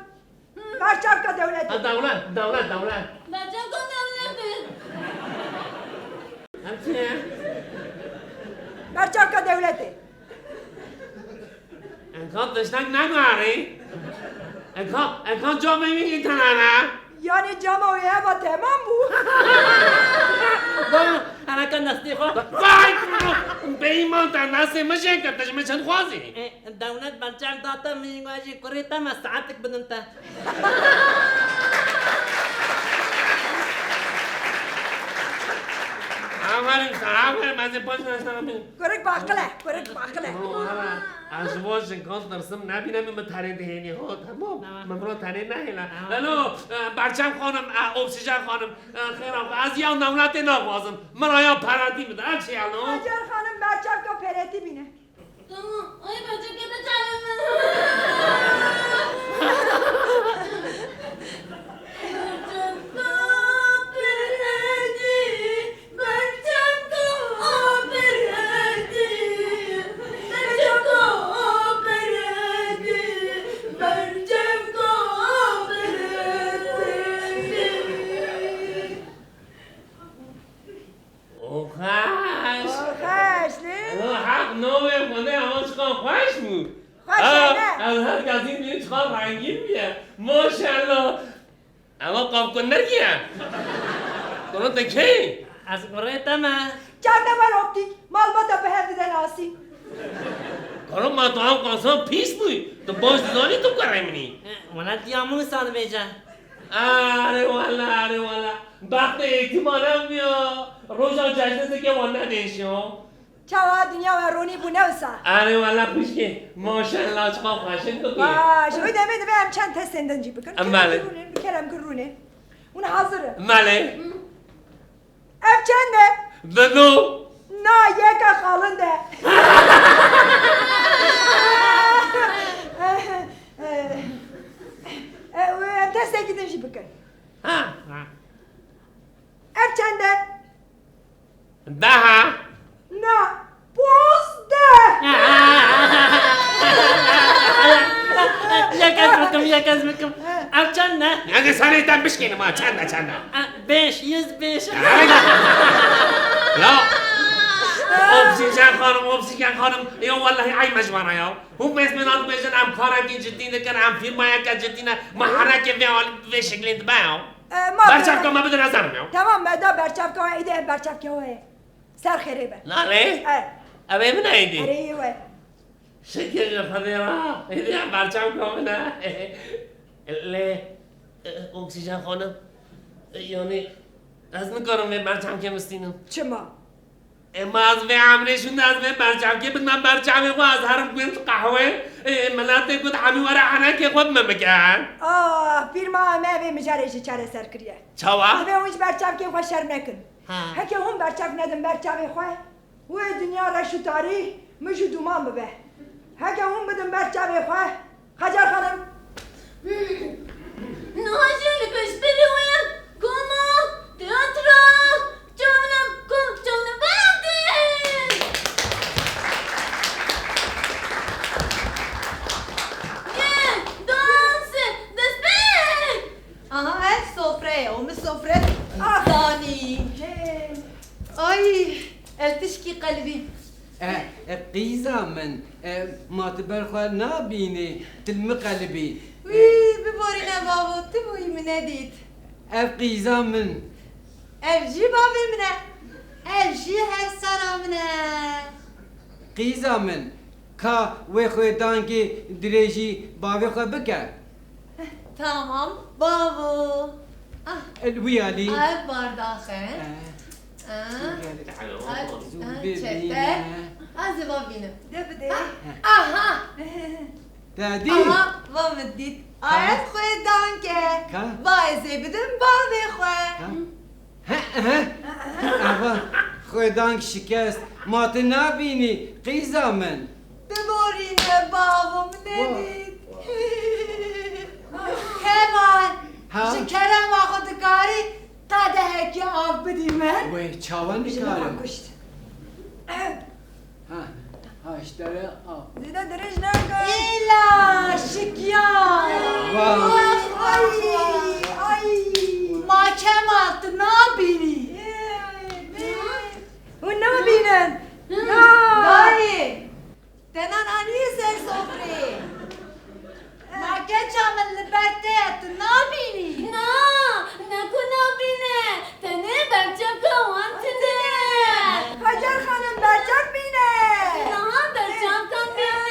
berçavka dewletê. A, dewlet, dewlet, dewlet. Berçavka dewletê. Em çi ye? Berçavka dewletê. Enka tiştek neguherî. Enka, enka camê wî î tenane. Yanî cama wî heba temam bû. Baba, eneka nestê xwe. Vay! Bêîman te nestê min jê kir, tu ji min çi dixwazî? E, dewlet berçav da te, min jî kurê te me saetik bidin te. Aferin sana, aferin, ez ê paş naşna min. Kurik bi aqil e, kurik bi aqil e. Ro, ara, ez ji bo jinkan tirsim, nebîne min bi terê dihênî, ho, tamam. Tamam. Min viro terê nehêle. Tamam. Elo, e, Berçem xanim, e, Oksîjen xanim, e, xêra, ez ya newletê naxwazim. Min raya peretî bide, ev çi ye lo? Hacer xanim, Berçem ka peretî bîne. Tamam. Ay, böcek yapacağım. Û xweş. Û xweş, ne? Û heq navê Xwedê ewa çiqas xweş bû. Xweş e, ne? Ez her kesî dî çiqas rengîn bûye. Maşallah. Ewa qavkunderkî ye. Kuro te kê? Ez kurê te me. Çavnebar optîk, malbata bi hev dide nasî. Kuro ma tu ew qasa pîs bûyî. Tu baş dizanî tu kurê min î. Wela diya Mûsa dibêje. Erê wela, erê wela. Bextê êtîman ev bûya. Roja cejnê zikê wan nedêşiya. Çawa dinya we ronî bû ne wisa? Erê wele xwişkê, maşallah, çima xweşik dikî. Baş, wê demê divê em çend testên din jî bikin. Em belê. Kerem kir rûnê, bi kerem kir rûnê. Hûn hazir in? Belê. Ev çend e? Dino. Na, yeke xalin de. E, e, em testekî din jî bikin. Ha, ha. Ev çend e? Deh e? Na, pozdeh. Yek ez bikim, yek ez bikim. Ev çend e? Yeke serê te bişkênim ha, çend e, çend e? Beş, yüz beş. Ya. Oksijen xanim, oksijen xanim. Ya wellahî ey me ji we re ya. Hûn pês min dibêjin em karekî cidî dikin, em fîrmayeke cidî ne. Me herekê vê alî, vê şeklê dibe ya. E, ma Berçavka me bidin ez herim ya. Tamam, me da berçavka we, êdî ev berçavka we ye. Ser xêrê be. Nalê? E. Ev ê min e êdî? Erê, yê we. Şikir ji Xwedê re. Êdî ev berçavka min e. Lê, e, oksijen xanim, e, yanî ez nikarim vê berçavkê bistînim. Çima? E, ma ez vê emrê şûnde ez vê berçavkê bidim berçavê xwe, ez herim ku qehwê, e, miletê ku hemî were henekê xwe bi min bikin. Ah, pîr ma me vê mijarê jî çareser kiriye. Çawa? Divê hûn ji berçavkê xwe şerm nekin. Ha. Heke hûn berçav nedin berçavê xwe, wê dinya reş û tarî mij û dûman bibe. Heke hûn bidin berçavê xwe, Hacer Xanim. Niha jî li piştberî wê koma, tiyatro, çavna, kom, çavna beyan tê. Yê, dans, destpêk. Aha, ev sofre ye û min sofre Ah. danî. Hey. Ay, ev tişkî qelibî. E, e, qîza min, e, ma tu ber xwe nabînî, tu li min qelibî. Wî, biborîne bavo, tu bûyî min nedît. Ev qîza min. Ev jî bavê min e. Ev jî hevsara min e. Qîza min, ka wê xwêdankê dirêjî bavê xwe bike. Tamam, bavo. Ah. El wî alî. Ev bardax e. Eh. Ah. Zû Ah, bê ah, çete. Bîne. Ez ê va bînim. De bide. Ah, aha. Te dî? Aha, va min dît. Ha? Ev xwêdank e. Ka? Va ez ê bidim bavê xwe. Ka? He, he. Ava xwedank şikest. Ma tu nabînî, qîza min. Biborîne bavo, min nedît. Kemal, Ha? ji kerema xwe dikarî qedehekî av bidî min? Wê çawa Ji nikarim? Kuşt. Ha, ha, ji te re a. Zêde dirêj neke. Îla şikiya. Wah. Ay, ay. Ma Kemal, tu nabînî. Hûn nabînin. Na. Dayê. Te nan anî ser sofrê. Ma keça min li ber te ye, tu nabînî? Na, ne ku nabîne, tenê berçavka wan tune. Hacer Xanim, berçav bîne. Niha berçavkan bîne.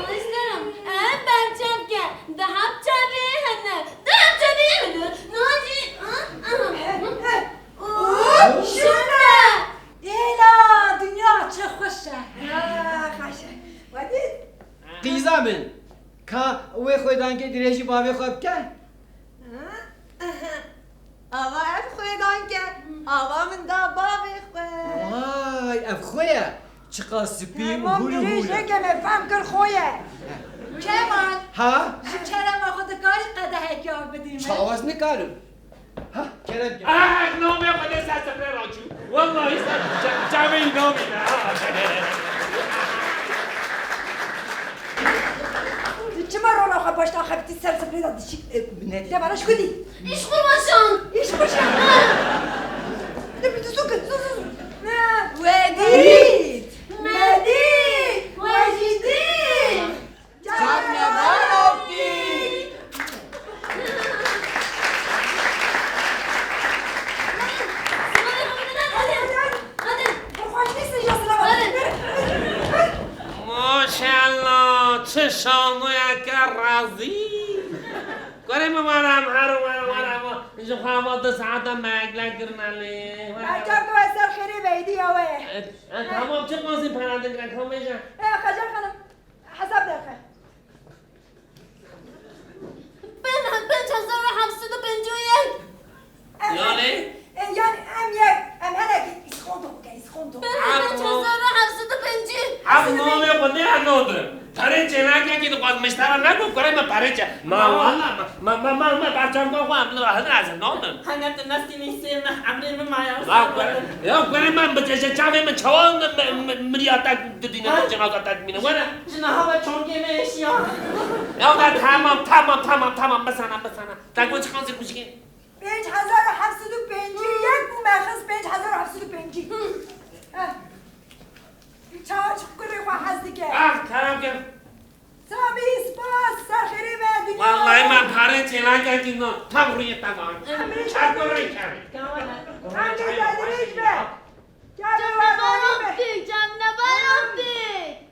Başlarım, ev berçavke, di heb çavê hene, di heb çavê hene, niha jî, Û şûnde. Êla, dinya çi xweş e. Ya, xweş e. Wedî? Qîza min, ka wê xwêdankê dirêjî bavê xwe bike? Ava ev xwêdank e. Ava min da bavê xwe. Vay, ev xwe ye. Çiqas spî û Tamam, hûr û dirêj hûr e. Neke, me fam kir xwe ye. Kemal. Ha? Ji kerema xwe dikarî qedehekî av bidî min? Çawa ez nikarim. Ha, kerem ke. Ah, namê Xwedê ser sifrê raçû. Wellahî ser çavê nabîne. Tu çima rola xwe başta xebitî ser sifrê de dişî, e, minetî? Te bana ji ku dî? Îş kurmaşan. Îş kurmaşan. Ne bileyim, su kir, su, su, su. Wedît. Medît. Wejîdî. Çavnevaroktî! Maşallah, çi şanoyeke razî! Kurê min, were em herin, were, were, were. Ji xwe va du saeta me ekle kirine lê. Berçavke we ser xêrê ve, êdî ya we ye. E, e, tamam, çi qasî pere digre, ka bêje. E, Xecer xanim, hesab derxe. Pênc, pênc hezar û heft sed û pêncî û yek. Em, yanî? E, yanî em yek, em henekî îskonto bike, îskonto. Pênc, pênc hezar û heft sed û pêncî. Ev navê xwe ne, ev navê. Perê çênakekî dixwaz miştera neku, kurê me perê çê. Ma wala, ma, ma, ma, ma, ma, berçavka xwe, em li hene ez nabim. Hene tu nestînî sê meh emrê min maya. La kurê, ya kurê me bi çeşe çavê min çawa mi-, mi-, mi-, miriya te didîne, ha? Cenaza te dimîne, were. Ji niha ve çongê me eşiya. Ya da tamam, tamam, tamam, tamam, bisana, bisana. Te got çiqan zir kuşkî? Pênc hezar û heft sed û pêncî û yek bû, me xist pênc hezar û heft sed û pêncî. Heh. Çawa çi kurê xwe hez dike? Ah, kerem ke. Samî, spas, ser xêrê me, dinya. Wallahî me parê çênakekî no. Tam rûyê te van. Em rê çato rê kerê. Em rê te dirêj be. Cem ne baroptik, cem ne baroptik.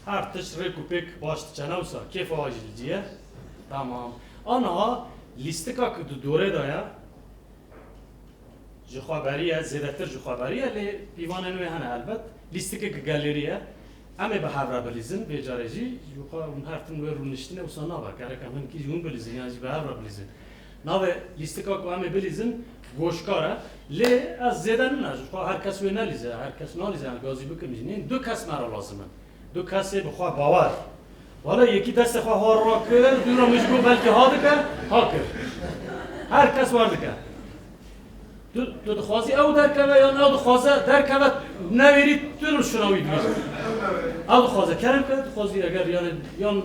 Her tişt rêk û pêk baş diçene wisa. Kêfa we jî li cî ye. Tamam. Ana lîstika ku di dorê de ye, ji xwe berî ye, zêdetir ji xwe berî ye, lê pîvanên wê hene helbet. Lîstikek galerî ye. Em ê bi hev re bilîzin, vê carê jî ji xwe hûn her tim wê rûniştinê wisa nabe. Gerek em hinkî jî hûn bilîzin, yan jî bi hev re bilîzin. Navê lîstika ku em ê bilîzin, goşkar e. Lê ez zêde nîne, ji xwe her kes wê nelîze, her kes nalîze, em gazî bikim jî nîn. Du kes me re lazim in. Du kesê bi xwe bawer. Wele yekî destê xwe har rakir, dû re min ji bo belkî ha dike, ha kir. Her kes wer dike. Tu, tu dixwazî ew derkeve yan ew dixwaze derkeve, newêrî tu li şuna wî dibî. Ew dixwaze kerem ke, dixwazî eger yani yan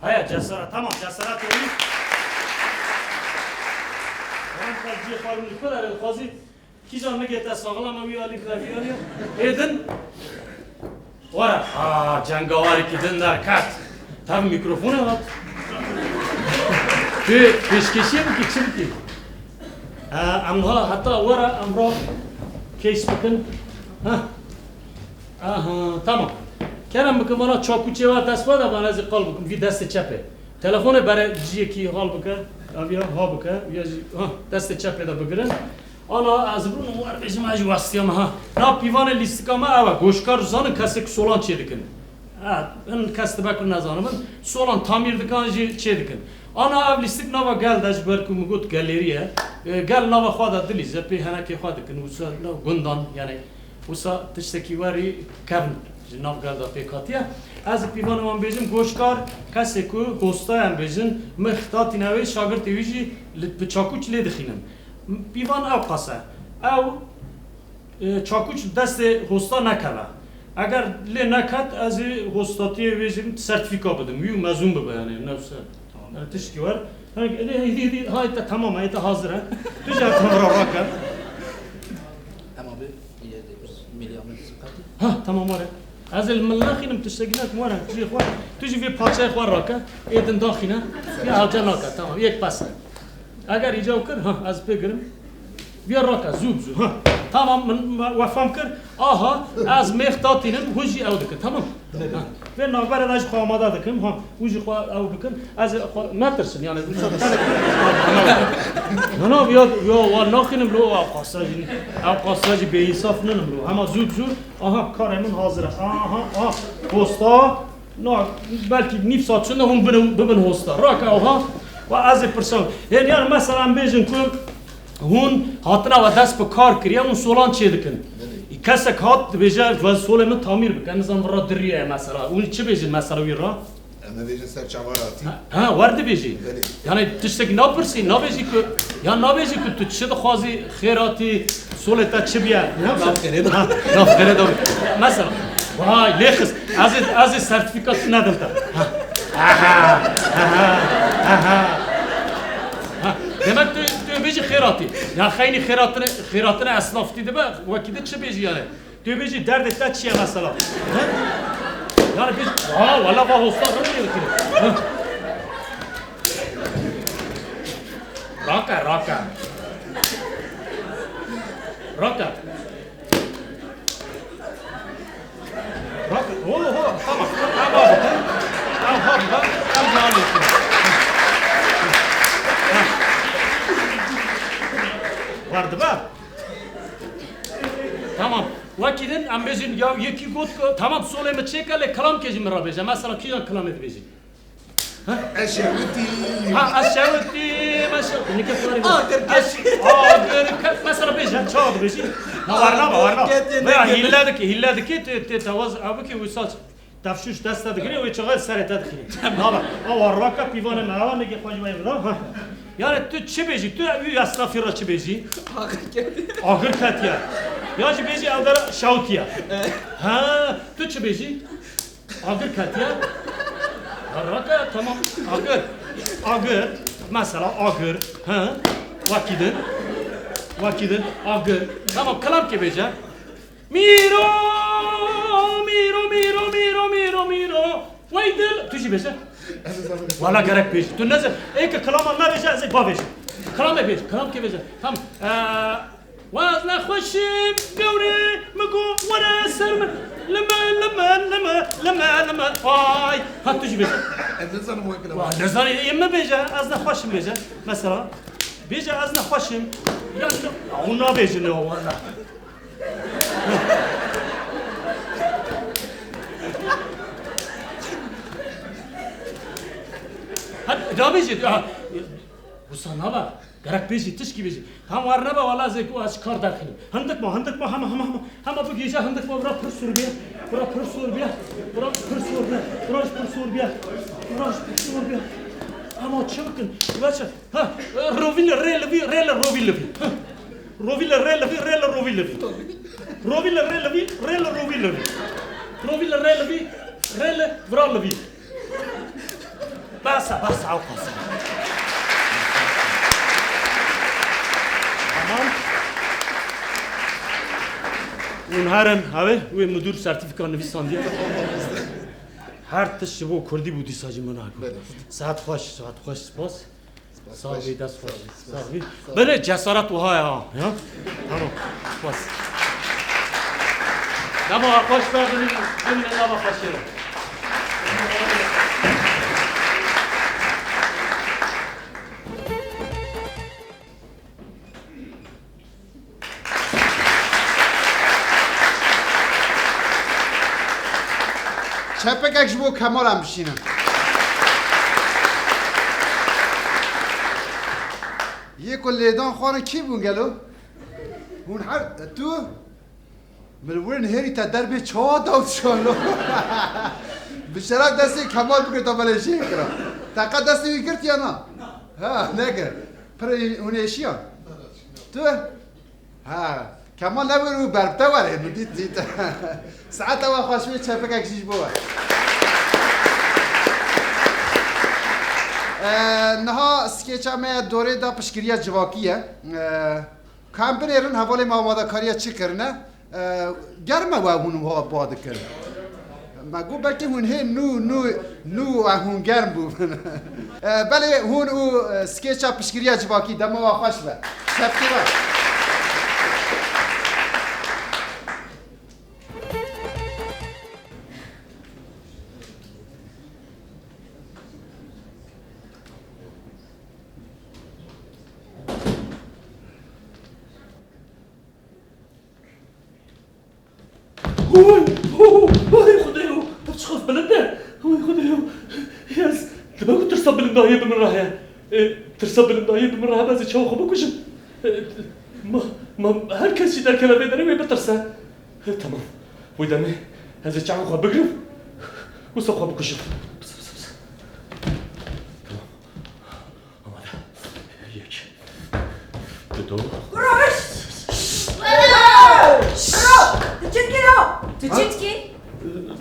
heye cesaret, tamam, cesaret wî. Yan ka cihê xwe li ku derê dixwazî. Kîjan nigê te saxlama wî alî vî alî. Ê din. Were. Aa, cengawarekî din derket. Tev mîkrofonê hat. Tu pêşkêşiyê bikî, çi bikî? Ee, em ha heta were em ra keş bikin. Heh. Aha, tamam. Kerem bikin bana çakûçê wa dest bada, bana ez ê qal bikim. Vî destê çepê. Telefonê bere ciyekî hal bike. Ev ya ha bike. Ya jî, ha, destê çepê de bigirin. Ana, ez rûnim wer bêjim, ez jî westiyam ha. Na pîvanê lîstika me ew e, goşkar zanin kesê ku solan çê dikin. Ha, hin kes dibe ku nezanibin, solan tamîr dikan jî çê dikin. Ana ev lîstik nava gel de ji ber ku min got gelêrî ye. E, gel nava xwe de dilîze, pê henekê xwe dikin, wisa nav gundan, yani wisa tiştekî werî kevn ji nav gel de pêk hatiye. Ez ê pîvanê wan bêjim, goşkar kesê ku hosta em bêjin, mixtatîne wê, şagirtê wî jî li, bi çakûç lê dixînin. Pîvan ew qas e. Ew, e, çakûç destê hosta nekeve. Eger lê neket, ez ê hostatiyê wê jî sertîfîka bidim. Wî û mezûn bibe, yani, nefse. Tamam. Yani, tişkî wer. Hani, hêdî, hêdî, hêdî, hay te tamam e, te hazir e. Tu jî heta vira rake. Em abi, yê de bir milyarın sıkıntı. Ha, tamam, were. Ez ê li min naxînim, tiştekî nekim, were. Tu jî xwe, tu jî vê parçeyê xwe rake. Ê din daxîne. Ya hewce nake, tamam. Yek pas e. Eger îca kir, ha, ez pê girim. Vê rake, zû bi zû, ha. Tamam, min, me, we fam kir. Aha, ez mêx datînim, hûn jî ew dikin, tamam? Ha. Vê navberê de ji xwe amade dikim, ha. Hûn jî xwe ew bikin. Ez ê xwe netirsin, yani. Na, na, ya, ya, wa naxînim lo, ew qasa jî, ew qasa jî bêînsaf ninim lo. Hema zû bi zû, aha, karê min hazir e. Aha, aha, posta. Na, belkî nîv saet çûn de hûn binin, bibin hosta. Rake ew ha, we ez ê pirsan. Hên, yani, mesela, em bêjin ku hûn hatine we dest bi kar kiriye, hûn solan çê dikin. Belê. Kesek hat, dibêje, "Ez solê min tamîr bike." Nizam vira diriye, mesela. Hûn çi bêjin, mesela, wî ra? Em dibêjin ser çava hatî. Ha, ha, wer dibêjî. Belê. Yani, tiştekî napirsî, nabêjî ku, ya nabêjî ku tu çi dixwazî, xêr hatî, solê te çi biye? Nav xêrê de. Ha, nav xêrê de. Mesela, vay, lê xist. Ez ê, ez ê sertîfîkat nedim te. Ha. Aha, aha, aha. Ha. Demek tu, tu bêjî xêr hatî. Ya xeynî xêratine, xêratine esnaf tî dibe, wekî di çi bêjî yani? Tu bêjî derdê te çi ye mesela? He? Yani bêjî, ha, wala va hosta rin çê dikine. He. Rake, rake. Rake. Bak, ho, ho, tamam. Tamam. Tamam, tamam. Tamam, tamam. Vardı bak. Tamam. Wekî din em bêjin ya yekî got ku tamam solê min çêke lê kilamkê jî min re bêje. Mesela kîjan kilamê dibêjî? Ha? Eşewitî. Ha, eşewitî, eşewitî. Nike karî. Agir kes. Agir kes. Mesela bêje, çawa dibêjî? Na, warna, warna. Agir kes, veya nike. Hîle dikî, hîle dikî, tê, tê tewaz, ew bikî, wî saç. Tefşûş dest te digirê, wê çaxê serê te dikirê. Tamam. Naba, ew warraka pîvanê me, ewa neke xwe ji we bira, ha. Yani tu çi bêjî? Tu wî esnafî re çi bêjî? Agir ketiye. Agir ketiye. Ya jî bêjî ew dera şewtiye. Evet. Ha, tu çi bêjî? Agir ketiye. Warraka, tamam. Agir. Agir. Mesela agir. Ha. Wekî din. Wekî din. Agir. Tamam, kilamkê bêje. Mîro, mîro, mîro, mîro, mîro, mîro. Wey dil. Tu jî bêje. Wala gerek bêjî. Tu nezan. Ê ke kilama me bêje, ez ê bavêjim. Kilamê bêj, kilamkê bêje. Tamam. Ee, waz nexweşim, gewrê, mi got, were ser min. Lime, lime, lime, lime, lime. Ay. Ha, tu jî bêje. Ez nizanim o kilama. Wa, nezanî, ê min bêje, ez nexweşim bêje. Mesela, bêje ez nexweşim. Ya, hûn nabêjin ya, wala. Hadi, devam edeceğiz. Ha, wisa naba. Gerek bêjî, tişkî bêjî. Hem war nebe, wala ez ê ku ez kar derxînim. Hindik ma, hindik ma, hema, hema, hema. Hema bigihîje hindik ma, bira pir sor bîye. Bira pir sor bîye. Bira pir sor bîye. Bira ji pir sor bîye. Bira ji pir sor bîye. Hema çi bikin? Veçe. Ha, rovî li rê li vî, rê li rovî li vî. Ha. Rovî li rê li vî, rê li rovî li vî. Rovî li rê li vî, rê li rovî li vî. Rovî li rê li vî, rê li vira li vî. Bes e, bes e, ew qas e. Tamam. Hûn herin, ew ê, wê mudûr sertîfîka nivîsandiye. Her tişt ji bo kurdî bû dîsa jî min nagû. Belê. Saet xweş, saet xweş, spas. Sax bî, dest xweş. Sax bî. Belê cesaret wiha ye ha. Ya? Tamam. Spas. Dema xweş be, bimîne, bimîne dema xweşê re. Çepekek ji bo Kemal em bişînin. Yê ku lêdan xwarin kî bûn gelo? Hûn her, tu? Min wir nihêrî te derbê çawa da û dişano. Bi şeref destê Kemal bigirta belê jê kira. Te qet destê wî girt ya na? Ha, nekir. Pir hûn êşiyan. Tu? Ha, Kemal ne wir û berb te were, min dît, dît. Saeta we xweş bê, çepikek jî ji bo we. E, niha skêça me dorê da piştgiriya civakî ye. E, Ka em binêrin hevalê me amadekarî ya çi kirine, e, germ e we hûn wiha ba dikin. Me got belkî hûn hê nû, nû, nû e hûn germ bûbin. E, belê hûn û, e, skêça piştgiriya civakî dema we xweş be. Şevqê we. Oy, oy, oy, Xwedê yo, ev çiqas bilind e. Oy, Xwedê yo. Ez dibe ku tirsa bilindahiyê bi min re heye. E, tirsa bilindahiyê bi min re hebe, ez ê çawa xwe bikujim? E, ma, ma her kes jî derkeve vê derê wê bitirse. E, temam. Wê demê ez ê çawa xwe bigrim. Wisa xwe bikujim. Pis, pis, pis. Tamam. Amade. Yek. Dido. Kuroş! Kuroş! Tu çi dikî? Tu çi dikî?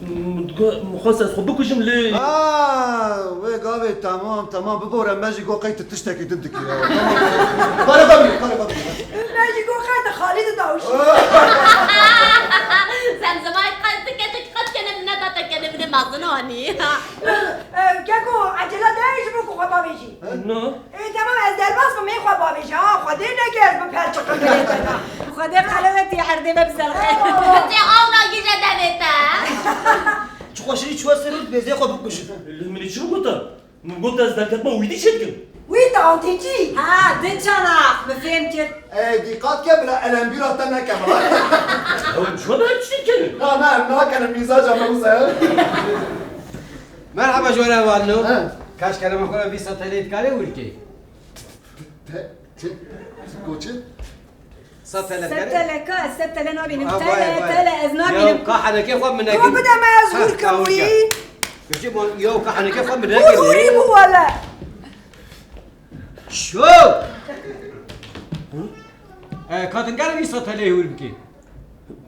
Min digot, min Xwest ez xwe bikujim lê. Ha, wê gavê temam, temam, bibore, me jî got qey tu tiştekî din dikî ya. Tamam. Kare xwe bî, kare xwe bî. Me jî got qey tu Xalîdî dawî. Zemzemayê qey tu keçik qet kene min neda te kene min ê mezin anî. E, keko, ecele de ji bo ku xwe bavêjî. Na. Ê, temam, ez derbas bim, ê xwe bavêje, ha, Xwedê neke ez bi perçiqim bilê te da. Xwedê qelewetî erdê me biselxe. Tê awna gîje devê te. Çi xweşirî çûye ser û dibêje xwe bikujin. Lê min ê çi bigota? Min got ez derketma wî dî çêdikim. Wî tantî çi? Ha, din çanax, min fêm kir. Ê, dîqat ke bila elembîra te neke bila. Ew ji we be her tiştî dikene. Na, na, em nakenin, mîzaca me wisa ye. Merhaba, ji we re hevalino. He. Kaş kerema xwe re vîst sed T L dikarê wir kê? Te, çi? Goçi? Sed T L dikarê? Sed T L ka, ez sed T L nabînim. Ha, T L, vay, vay. T L, ez nabînim. Ya, ka henekê xwe min nekin. Ko bide me ez wir kim wî? Peki, bu, ya, ka henekê xwe min nekin. Hûrî bû wele. Şo! E, katin gere vîst sed T L hûr bikê.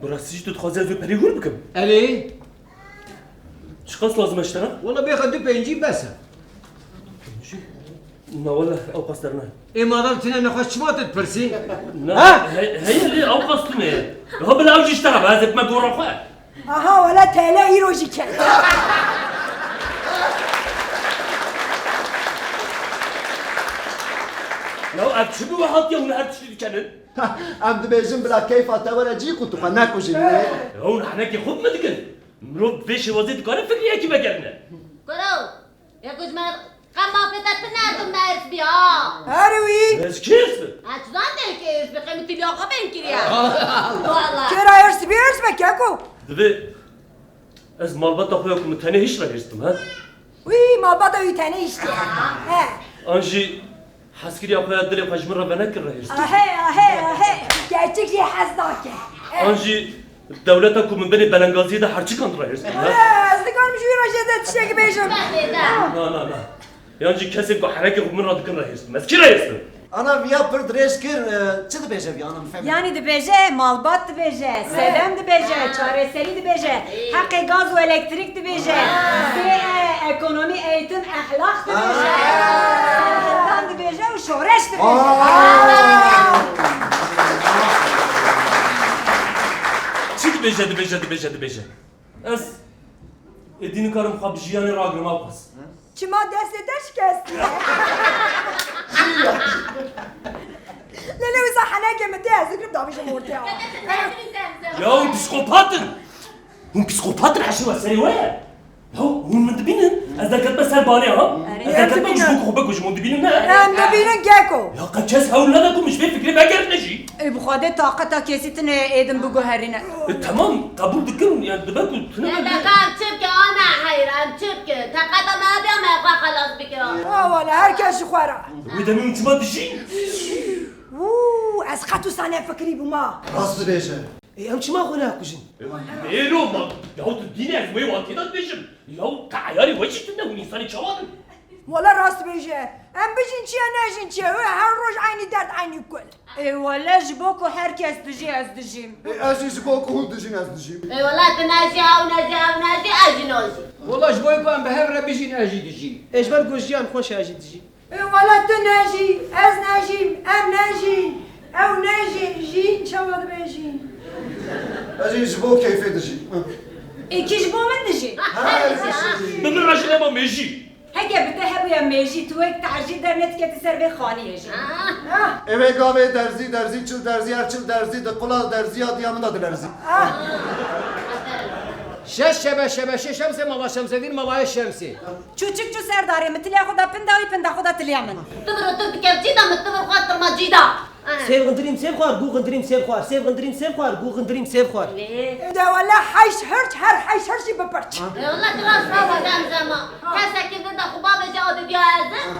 Bi rastî jî tu dixwazî ez wê perî hûr bikim? Elê. Çiqas lazim e ji te re? Wela bêxe du pêncî bes e. Na wele, ew qas dernayê. Ê madem tune nexweş çima tu dipirsî? Na, ha? He-, heye lê ew qas tune ye. Ha bila ew jî ji te re be, ez ê bime gora xwe. Aha, wele T L îro jî ket. Ya ev çi bi we hatiye hûn her tiştî dikenin? Em dibêjin bila keyfa te were cî ku tu xwe nekujî. Ya hûn henekê xwe bi me dikin. Mirov bi vê şêwazê dikare fikriyekî vegerîne. Kuro, yek ji me qe mafê te tune tu mers bî ha. Her wî. Ez kê hêrs bim? Ez çi zan te kê hêrs bî, qey min tîliya xwe bên kiriye. Wala. Kê ra hêrs bî, hêrs be keko. Divê ez malbata xwe ya ku min tenê hişt re hêrs bim, he? Wî, malbata wî tenê hişt e. He. An jî hezkiriya xwe ya dilê xwe ji min re venekir re hêrs bim. Ahe, ahe, ahe. Gerçek jî hez nake. He. An jî dewleta ku min binê belengaziyê de herçikan re hêrs bim, he? He, ez dikarim ji wî re jê de tiştekî bêjim. Na, na, na. Yan jî kesên ku henekê xwe min re dikin re hêrs bim. Ez kî re hêrs bim? Ana viya pir dirêj kir, e, çi dibêje viya ana min fehmê? Yanî dibêje, malbat dibêje, sedem dibêje, çareserî dibêje, heqê gaz û elektrîk dibêje, sê e, ekonomî, eğitim, ehlaq dibêje, serhildan dibêje û şoreş dibêje. Aa! Çi dibêje, dibêje, dibêje, dibêje? Ez êdî nikarim xwe bi jiyanê ragirim, Ewqas. Çima destê te şikestiye? Lê lê wisa henekê min tê, ez dikirim davêjim ortê. Ya hûn psîkopat in! Hûn psîkopat in, heşê we serê we ye! Ya hûn min dibînin? Ez derketime ser banê ha? Erê. Ez derketime ku ji bo ku xwe bikujim, hûn dibînin ne? Em dibînin keko. Ya qe kes hewl neda ku min ji vê fikrê vegerîne jî. Ê bi Xwedê taqeta kesî tune ê din biguherîne. E, temam, qebûl dikim, yani dibe ku tune Ne be. Deka em çi bike, ana heyra, em çi bike? Teqeta me hebe me xwe xelas bike. Ha wala, her kes ji xwe re. Wê demê hûn çima dijîn? Wû, ez qet wisa nefikirî bûma. Rast dibêje. Ê, em çima xwe nakujin? Ê, ma, ê, ro, ma, ya tu dînê ez wê watî de dibêjim. Ya te eyarê we jî tune, hûn însanê çawa bin? Wala rast bêje. Em bijîn çi ye, nejîn çi ye, wê her roj eynî derd, eynî kul. Ê wele ji bo ku her kes dijî, ez dijîm. Ê ez jî ji bo ku hûn dijîn, ez dijîm. Ê wele tu nejî, ew nejî, ew nejî, ez jî najîm. Wele ji bo ku em bi hev re bijîn, ez jî dijîm. Ê ji ber ku jiyan xweş e, ez jî dijîm. Ê wele tu nejî, ez nejîm, em nejîn, ew nejîn, jîn çawa dibêjîn? Ez jî ji bo keyfê dijîm. Ê kî ji bo min dijî? Her dijî. Bi min re jî heba mêjî. Heke bi te hebûya mêjî, tu wek tacî dernediketî ser vê xaniyê jî. Ê wê gavê derzî, derzî, çil derzî, her çil derzî, di qula derziya diya min de dilerzî. Şeş şebe şebe şê Şemsê, mala Şemsedîn, malaya Şemsê. Çûçik çû ser darê min, tiliya xwe da pinda wî, pinda xwe da tiliya min. Tu vir û tu dikevcî da min, tu vir xwe tirma cî da. Sêv xindirîm sêv xwar, gû xindirîm sêv xwar, sêv xindirîm sêv xwar, gû xindirîm sêv xwar. De wele heyş hirç, her heyş hirçî bipirç. E wele tu rast bavê Zemzema. Kesekî vir de xwe bavêje, a didiya ez im.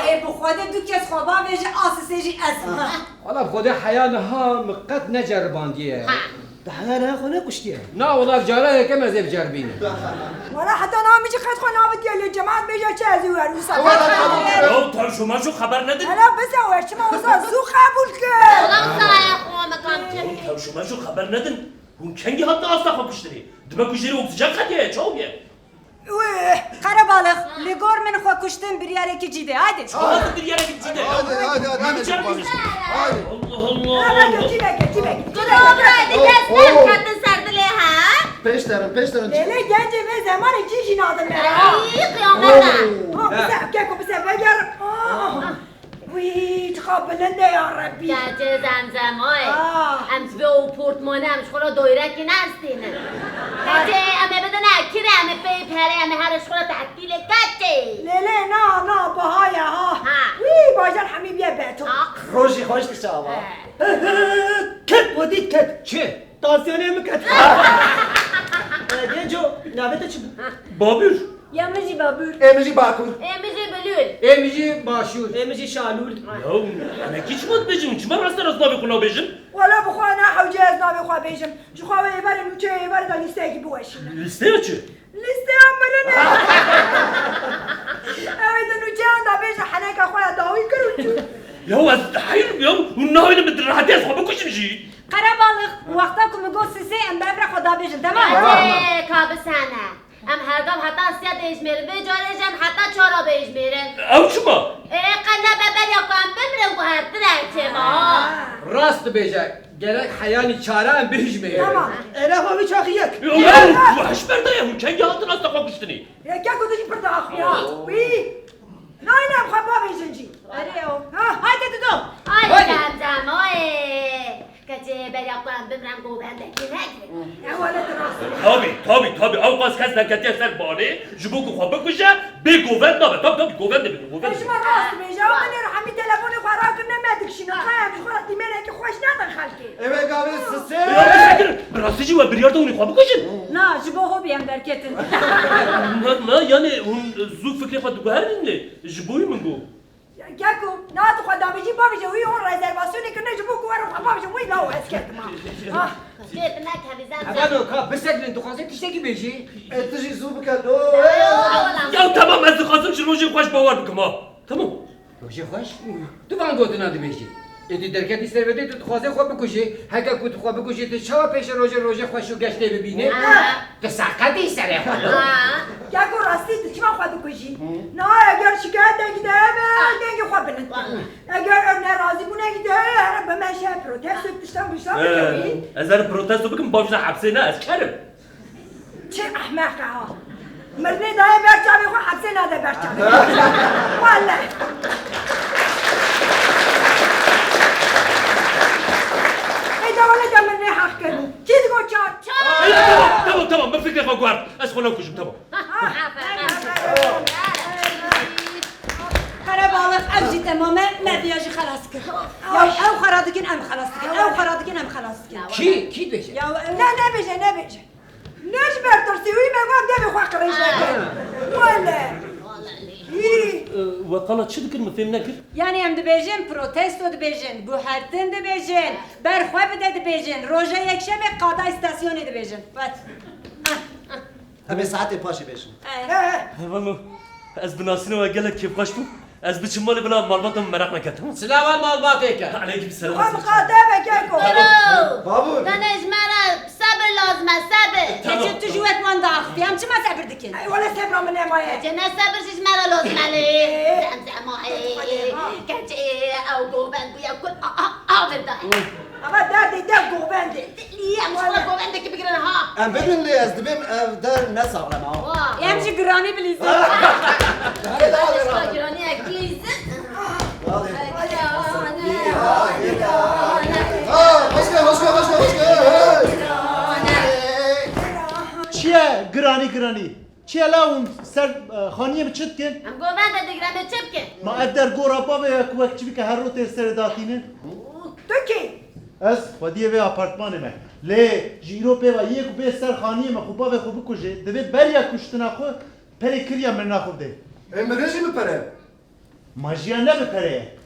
Ê bi Xwedê du kes xwe bavêje, a sisê jî ez im. Wala bi Xwedê heya niha min qet neceribandiye. Di heya niha xwe nekuştiye. Na wala, cara yekem ez ê biceribînim. Wala heta niha min jî qet xwe navitiye, lê cemaet bêje çi, ez ê wer wisa. Wala tamam. Ya tevşo meşo xeber nedin. Hela bize wer çima wisa zû qebûl kir. Wala wisa ya xwe me kam çi. Ya tevşo meşo xeber nedin. Hûn kengî hatin asta xwe kuştinê? Dibe ku jê re oksijen qediyaye, çawa ye? Wê, Qerebalix, li gor min xwe kuştin biryarekî cî de. Haydi. Hadi biryarekî cî de. Hadi, hadi, hadi, hadi, Çabuk. Hadi. Allah Allah. Hadi, cî veke, cî veke, cî veke. Dobra, di kes Oh, oh. Ketin ser dilê he. Pêş derin, pêş derin. Lêlê gencê vê zemanê cî jî nadin me. Ay, qiyamete. Oh. Ha, bise, keko bise, veger. Ah. Wî, çiqa bilind e ya Rebbî. Keçê Zemzemayê. Ah. Em ji vê û portmone em ji xwe re doyrekî nestînin. Keçê em ê bidine kire, em ê pê perê, em ê here ji xwe re tehtîlê keçê. Lê lê na, na, biha ye ha. Ha. Wî, bajar hemî bîye beton. Ha. Rojî xweş dişe ava. He. Ket, we dît ket. Çi? Tansiyonê min ket. Genco, navê te çi bû? Babûr. Ya min jî Babûr. Ê min jî Bakur. Ê min jî Bilûl. Ê min jî Başûr. Ê min jî Şalûr. Ya, em ê kî çima dibêjin? Çima raste rast navê xwe nabêjin? Wela bi xwe ne hewce ez navê xwe bêjim. Ji xwe wê êvarê nûçeyê êvarê de lîsteyekî biweşîne. Lîsteya çi? Lîsteya mirinê. Ew ê di nûçeyan de bêje heneka xwe ya dawî kir û çû. Ya ez heyrim ya, hûn nahêlin min di rehetê ez xwe bikujim jî. Qerebalix, wexta ku min got sisê em bi hev re xwe dabêjin, temam? Belê, ka bisene. Em her gav heta sê dihêjmêrin, vê carê jî em heta çara bihêjmêrin. Ew çima? Ê, qe ne beberiya ku em bimrin guhertin e kêma. Rast dibêje, gerek heyanî çara em bihêjmêrin. Tamam. Êre xwe wî çaxî yek. Ya, ya, hişberdaye hûn kengî hatin asta xwe kuştinî? Yeke ku tu jî pir diaxiya. Wî. Nayne em xwe bavêjin jî. Erê o. Ha. Haydi dido. Ay Haydi. Zemzemayê. Keçê beriya ku em bimren govendekî negirin. Ew wele tu rast. Tabî, tabî, tabî. Ew qas kes neketiye ser banê, ji bo ku xwe bikuje, bê govend nabe. Tabî, tabî, govendê bidin, govendê. Ji me rast bêje, ew tenê re hemî telefonê xwe rakirine me dikişînin. Qey em ji xwe re dîmenekî xweş nedin xelkê. Ew ê gavê sisê. Ya, bisekir, bi rastî jî we biryar da hûn ê xwe bikujin? Na, ji bo hobî em derketin. Na, na, yanê hûn zû fikrê xwe diguherînin lê, ji bo wî min got. Keko, niha tu xwe dabêjî bavêje wî hûn rezervasyonê kirine ji bo ku werin xwe bavêjin wî law ez ketim ha. Ah. Fêr neke bizem. Evano ka bisekrin dixwaze tiştekî bêjî. E, tu jî zû bike do. Ya tamam, ez dixwazim ji rojê xweş bawer bikim ha. Tamam. Rojê xweş? Tu van gotina dibêjî. Êdî derketî ser vê dê tu dixwazê xwe bikujî. Heke ku tu xwe bikujî, tu çawa pêşe rojê, rojê xweş û geş tê bibînî? Ha. Tu seqetî serê xwe. Ha. Ya ku rastî tu çima xwe dikujî? Hı. Na, eger şikayeteke de hebe, dengê xwe bilind ke. Eger nerazîbûneke de hebe, bi me şe protesto tiştan biştan bikewî. He, ez her protesto bikim, bavêjin hepsê ne, ez kerim. Çi ehmeq e ha. Mirinê daye ber çavê xwe, hepsê nade ber çavê xwe. Wele. Ê de wele de mirinê heq kir. Kî digot çar? Çar! Tamam, tamam, tamam, min fikrê xwe guhert. Ez xwe nakujim, tamam. Qerebalix, ev jî temam e, me diya jî xelas kir. Ya ew xwe radikin, em xelas dikin. Ew xwe radikin, em xelas dikin. Kî, kî dibêje? Ya ew Ne, nebêje, nebêje. Ne ji ber tirsî wî me got devê xwe qirêj neke. Wele. Hî. E, we qala çi dikir, min fêm nekir? Yanî em dibêjin, protesto dibêjin, guhertin dibêjin, ber xwe bide dibêjin, roja yekşemê qada îstasyonê dibêjin. Wet. Em ê saetê paşê bêjin. Eh. He, he. Hevano, ez bi nasîna we gelek kêfxweş bûm. Ez biçim malê bila malbata min meraq neke, tamam? Silavan malbatê ke. Aleyküm selam. Xwe miqate be keko. Alo. Babur. Dene ji me re sebir lazim e, sebir. Tamam. Keçê tu ji wek wan diaxivî, em çima sebir dikin? Ay, wele sebra min nemaye. Keçê ne sebir jî ji me re lazim e lê. Ee. Zemzema, ee. Hadi, ha. Keçê ew govend bûye kul a, a, a, avir da. Ama derdê dev govendê. Dilî, em ji xwe govendekî bigirin ha. Em bibin lê ez dibêm ev der ne saxlem ha. Wa. Em jî giranî bilîzin. Hadi daha Em jî giranî ek bilîzin. Hadi. Ha, hoşke, hoşke, hoşke, hoşke. Çi ye giranî, giranî? Çi ye la hûn ser, e, xaniyê min çi dikin? Em govende digirin, em ê çi bikin? Ma ev der gora bavê ye ku wek çivîke her rotê serê datînin? Tu kî? Ez xwediyê vê apartmanê me. Lê ji îro pê ve yê ku bê ser xaniyê me xwe bavê xwe bikuje, divê beriya kuştina xwe perê kiriya mirina xwe bidê. Ê, mirin jî bi pere? Ma jiyan ne bi pere ye?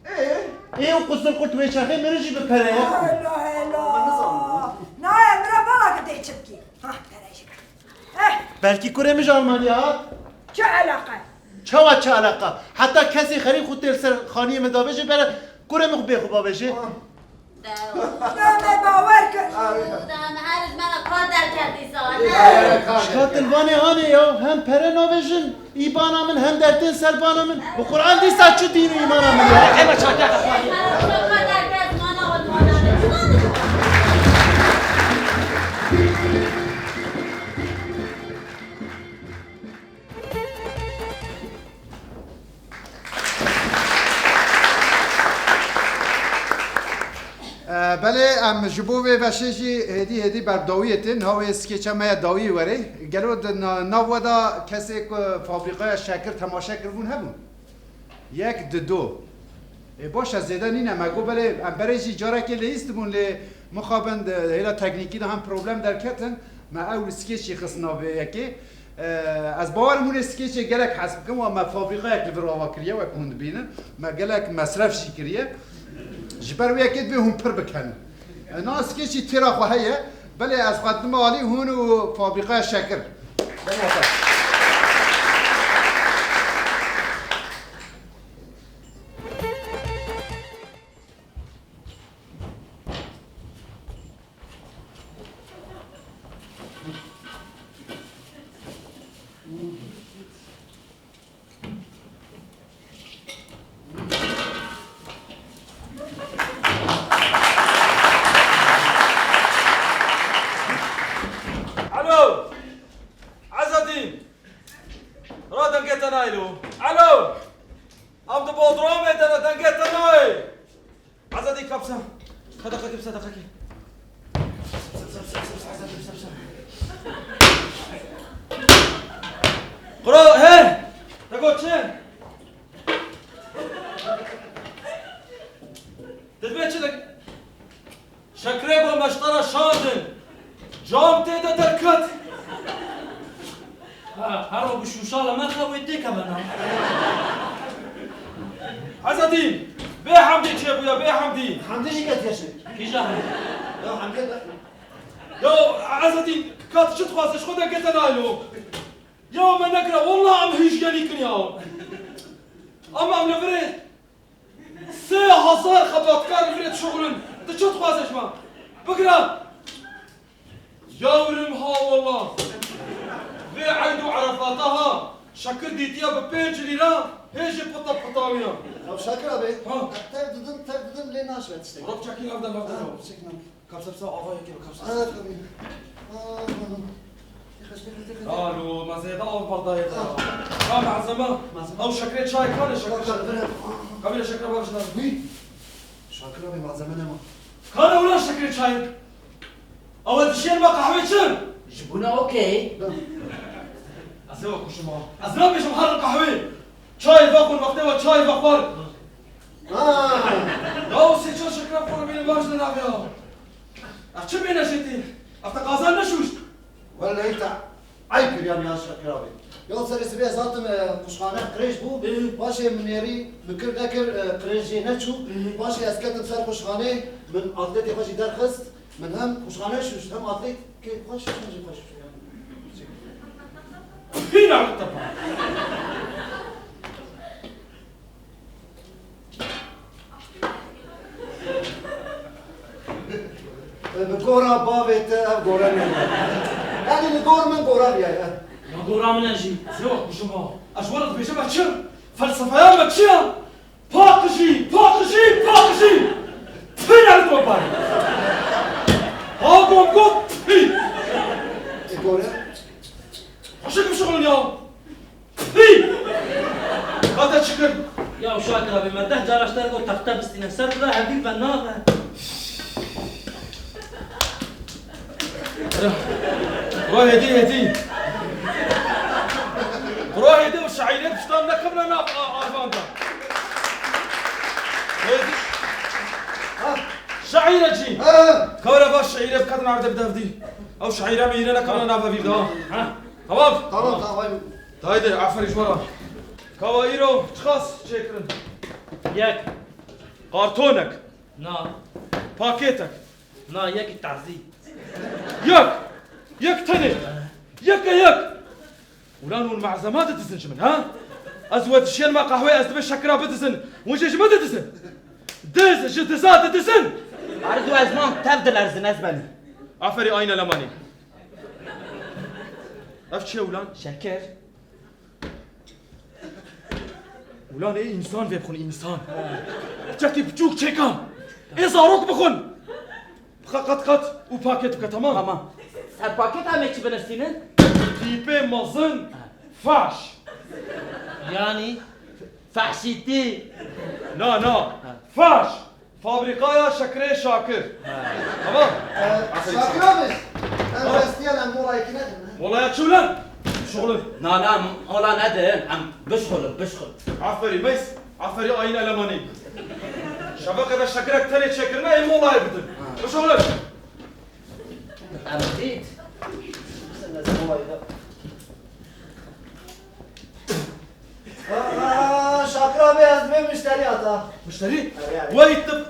Ê? Ê û quzilqurt wê çaxê mirin jî bi pere ye. Hela, hela. Ma nizam. Nayê, mira bala ki dê çi bikî. Hah, pere jî bi. Eh. Belkî kurê min ji Almanya hat. Çi eleqe? Çawa çi eleqa? Heta kesê xerîb xwe tê li ser xaniyê min davêje, bere kurê min xwe bê xwe bavêje. Ah. Me, me bawer kir. Û de em her ji me re kar derket dîsa, ne? Şikatin vanê hanê ya, hem pere navêjin îbana min, hem dertên ser bana min. Bi Quran dîsa çi dîn û îmana min ya? Ema çakiya te xwarî. Kar derket mana wan mana min. E, belê, em ji bo vê veşê jî hêdî hêdî ber dawiyê tên. Niha wê skêça me ya dawiyê were. Gelo di na-, nav we de kesê ku fabrîkaya şekir temaşe kiribûn hebûn? Yek, di, do. Ê, baş e, zêde nîne. Me got belê, em berê jî carekê leyîstibûn, lê mixabin di hêla teknîkî de hem problem derketin. Me ew skêçî xist navê yekê. E, ez bawerim hûn ê skêçê gelek hez bikin, wa me fabrîkayek li vir ava kiriye, wek hûn dibînin. Me gelek mesref jî kiriye. Ji ber wê yekê divê hûn pir bikenin. E, na skêçî têra xwe heye, belê ez xwe didim alî hûn û fabrîkaya şekir. Dema xwe. Alo! Ezedîn! Ra dengê te nayê lo. Alo! Em di bodromê de ne, dengê te nayê. Ezedî kapsa. Ka deqekê bise deqekê. Qro, he! Te got çi? Te divê çi de? Şekrê got me ji te re şandin. Cam tê de derket. Ha, her ro bi şûşala me xwe wê têkeve na. Ezedîn, bê Hemdî çêbûye, bê Hemdî. Hemdî jî ketiye şê. Kîja Hemdî? Ya Hemdî de. Ya Ezedîn, ka tu çi dixwazî, ji xwe dengê te nayê lo. Ya me nekira, wallah em hîjyenîk in ya. Ama em li virê Sê hezar xebatkar li vê dişuxulin. Tu çi dixwaze ji me? Bigira! Ya wirim ha wallah. Vê eyd û erefata ha. Şekir dîtiye bi pênc lîra, hê jî pita pitawiya. Ya Şakir abi, ha, tev didin, tev didin, lê naşve tiştek. Rok çekî hevdem hevdem. Ha, çekî. Kapsa psa ava yekê bi kapsa. Ah, tabii. Ah, ah. Alo, ma zêde av berdayê de. Ah. Ka malzeme. Malzeme. Ew şekrê çay kane şekre. Bak, bak, bak. Kamîre şekre bavşina. Wî. Şakir abi malzeme nema. Kane ulan şekrê çay. Ew dişên me qehwê çin. Ji bûna okey. Ez ê we kuşim ha. Ez nabêjim herin qehwê. Çay vexwin, wextê we çay vexwar. Ha. Ya o sê çar şekra xwe bîne baş ne navê ya. Ev çi bêne jê tê? Ev te qazan neşûşt? Wellahî te eyb kiriyan ya Şakir abi. Ya serê sibê ez hatim, e, quşxane qirêj bû. Ê. Paşê min nêrî, min kir nekir, e, qirêj jê neçû. Ê. Paşê ez ketim ser quşxanê, min atletê xwe jî derxist. Min hem quşxane şûşt, hem atletê xwe şûşt, hem jî xwe şûşt. Hîna te pa. Bi gora bavê te ev gore nebe. Yanî li gor min gora bîyaye. Ya gora min e jî. Zewa kuşim ha. Ez ji we re dibêjim ez çi? Felsefeya me çi ya? Paqijî, paqijî, paqijî. Pî ne li to bay. Ha gom got pî. E gore? Xweşik bişixulin ya. Hî! Hate çi kir? Ya Şakir abi, me deh cara ji te re got texte bistîne. Ser bira hevî ve nabe. Ro hêdî hêdî. Ro hêdî û şaîrê piştan nekevne nav a-, arvan de. Hêdî. Ha, şaîre cî. Ha. Kawre va şaîrê biketin erdê bi devdî. Ew şaîre mîre nekevne nav hevî de ha. Ha. Tamam. Tamam, tamam. Haydi, aferin ji we re. Kawa îro çiqas çêkirin? Yek. Kartonek. Na. Pakêtek. Na, yek tazî. Yek. Yek tenê. Yek e yek. Ulan hûn malzema didizin ji min, ha? Ez we dişên me qehweyê ez divê şekira bidizin. Hûn jê ji min didizin. Diz ji diza didizin. Her du ezman tev dilerzin ez benî. Aferî Ayna Lemanî. Ev çi ye ulan? Şekir. Ulan ê însan vê bixwin, însan. Çekî piçûk çêkan. Ê zarok bixwin. Bixwe qat qat û paket bike, tamam? Tamam. Ser paket em ê çi binivîsînin? Tîpê mezin, faş. Yanî? Fehşîtî. Na, na. Ha. Faş. Fabrîkaya şekirê Şakir. Ha. Tamam. Ee, Şakir abi, em restiyen em molayekî nedin mi? Molaya çi ulan? Bişuxulin. Na, na, mola nedin. Em bişuxulin, bişuxulin. Aferî Meys, aferî Ayna Lemanî. Şeveqê de şekirek tenê çêkirine ê molayê bidin. Bişuxulin. Em dît. Aa, Şakir abi, ez dibêm muşterî hata. Muşterî? Erê, erê. Wey tu,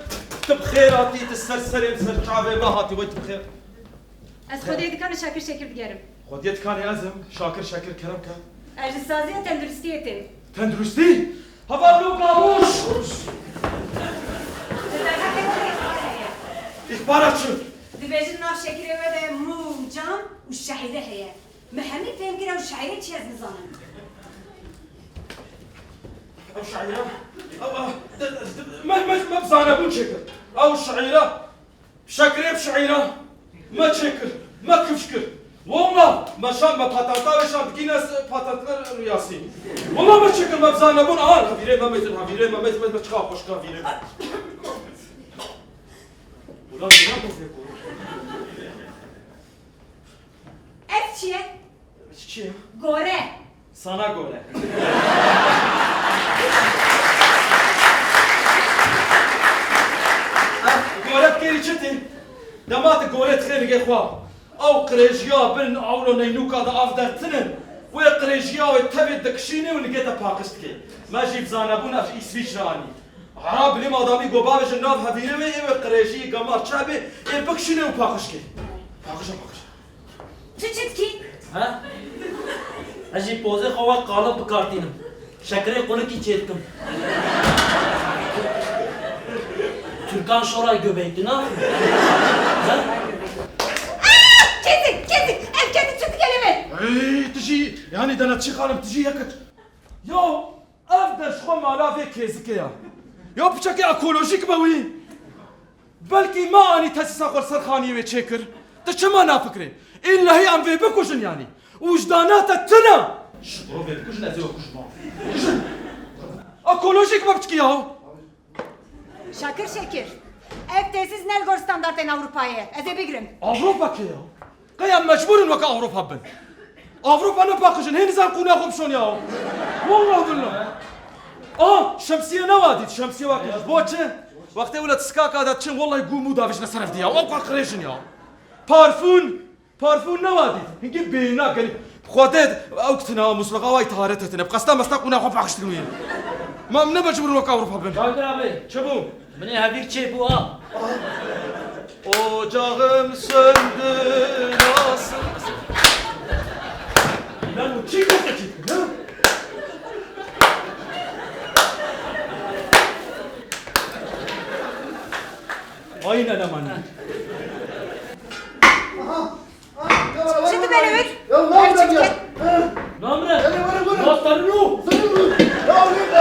tu bi xêr hatî, tu ser serê, ser çavê me hatî, wey tu bi xêr. Ez xwediyê dikanê Şakir Şekir digerim. Xwediyê dikanê ez im, Şakir Şekir, kerem ke. Ez ji saziya tenduristiyê têm. Tenduristî? Heval lo gamoş! Îxbara çi? Dibêjin nav şekirê we de mû, cam û şehîre heye. Me hemî fêm kir ew şaîrê çi ez nizanim. Ew şaîra, ew, ew, de, de, me, me, me bi zanebûn çêkir. Ew şaîra, şekirê bi şaîra, me çêkir, me kifş kir. Walla, me şan, me patenta wê şan dikîne s-, patentler riyasî. Walla me çêkir, me bi zanebûn, an, hevîrê me metin, hevîrê me metin, me, me çiqa xweşka hevîrê me. Walla, ne bu? Ev çi ye? Çi ye? Gore. Sana gore. Ev gore kêrî çi tê? Dema tu gore dixê nigê xwe. Ew qirêjiya bin ewlo neynûka de av dertinin. Wê qirêjiya wê tevê dikişînê û nigê te paqij dikê. Me jî bi zanebûn ev ji Îsvîçre anî. Ara bilî madamî go bavêjin nav hevîrê wê, ê wê qirêjî gemar çavê, ê bikişînê û paqij kê. Paqij e, paqij. Tu çi dikî? He? Ez jî pozê xwe wek qalib bi kar tînim. Şekirê qulikî çêdikim. Türkan Şoray göbeği, tu ne yapıyorsun? He? Aa! Kezik, kezik! Ev kezik çi dike li min? Ey, tu jî, yanî dene çi xanim, tu jî yekit. Ya, ev de ji xwe mala vê kêzikê ya. Ya piçekê ekolojîk be wî. Belkî me anî tesîsa xwe li ser xaniyê wê çêkir. Tu çima nafikirê? Îllehî em vê bikujin yanî? Wijdana te tune? Şikro vê bikujin, ez ê we kujma. Kujin. Ekolojîk be piçkî yaho. Şakir Şekir. Ev tesîs ne li gor standartên Ewropayê ye. Ez ê bigrim. Ewropa kê ya? Qey em mecbûr in weke Ewropa bin? Ewropa ne paqij in, hê nizan qûna xwe bişon ya. Wallah billah. Aha, şemsiye ne wa dît, şemsiye wa kir. Bo çi? Wextê wile tiskaka de çin, wallahi gû mû davêjine ser ev diya. Ew qas qirêj in ya. Parfûn, parfûn ne wa dît. Hingî bêyna gelî. Xwedê ew kitine ha, musluxa wa taharet etine. Bi qesta mesta qûna xwe paqij dikin wî. Ma em ne mecbûr in weke Ewropa bin. Şakir abi. Çi bû? Binê hevîr çê bû ha. Ocağım söndü nasıl? Lan o çiğ köfteci, ha? Aynen aman. Aha. Çi dibêne wir? Ya, ne yapacağım ya? Namre! Hadi, hadi, hadi. Nastarino! Ya, ne yapayım?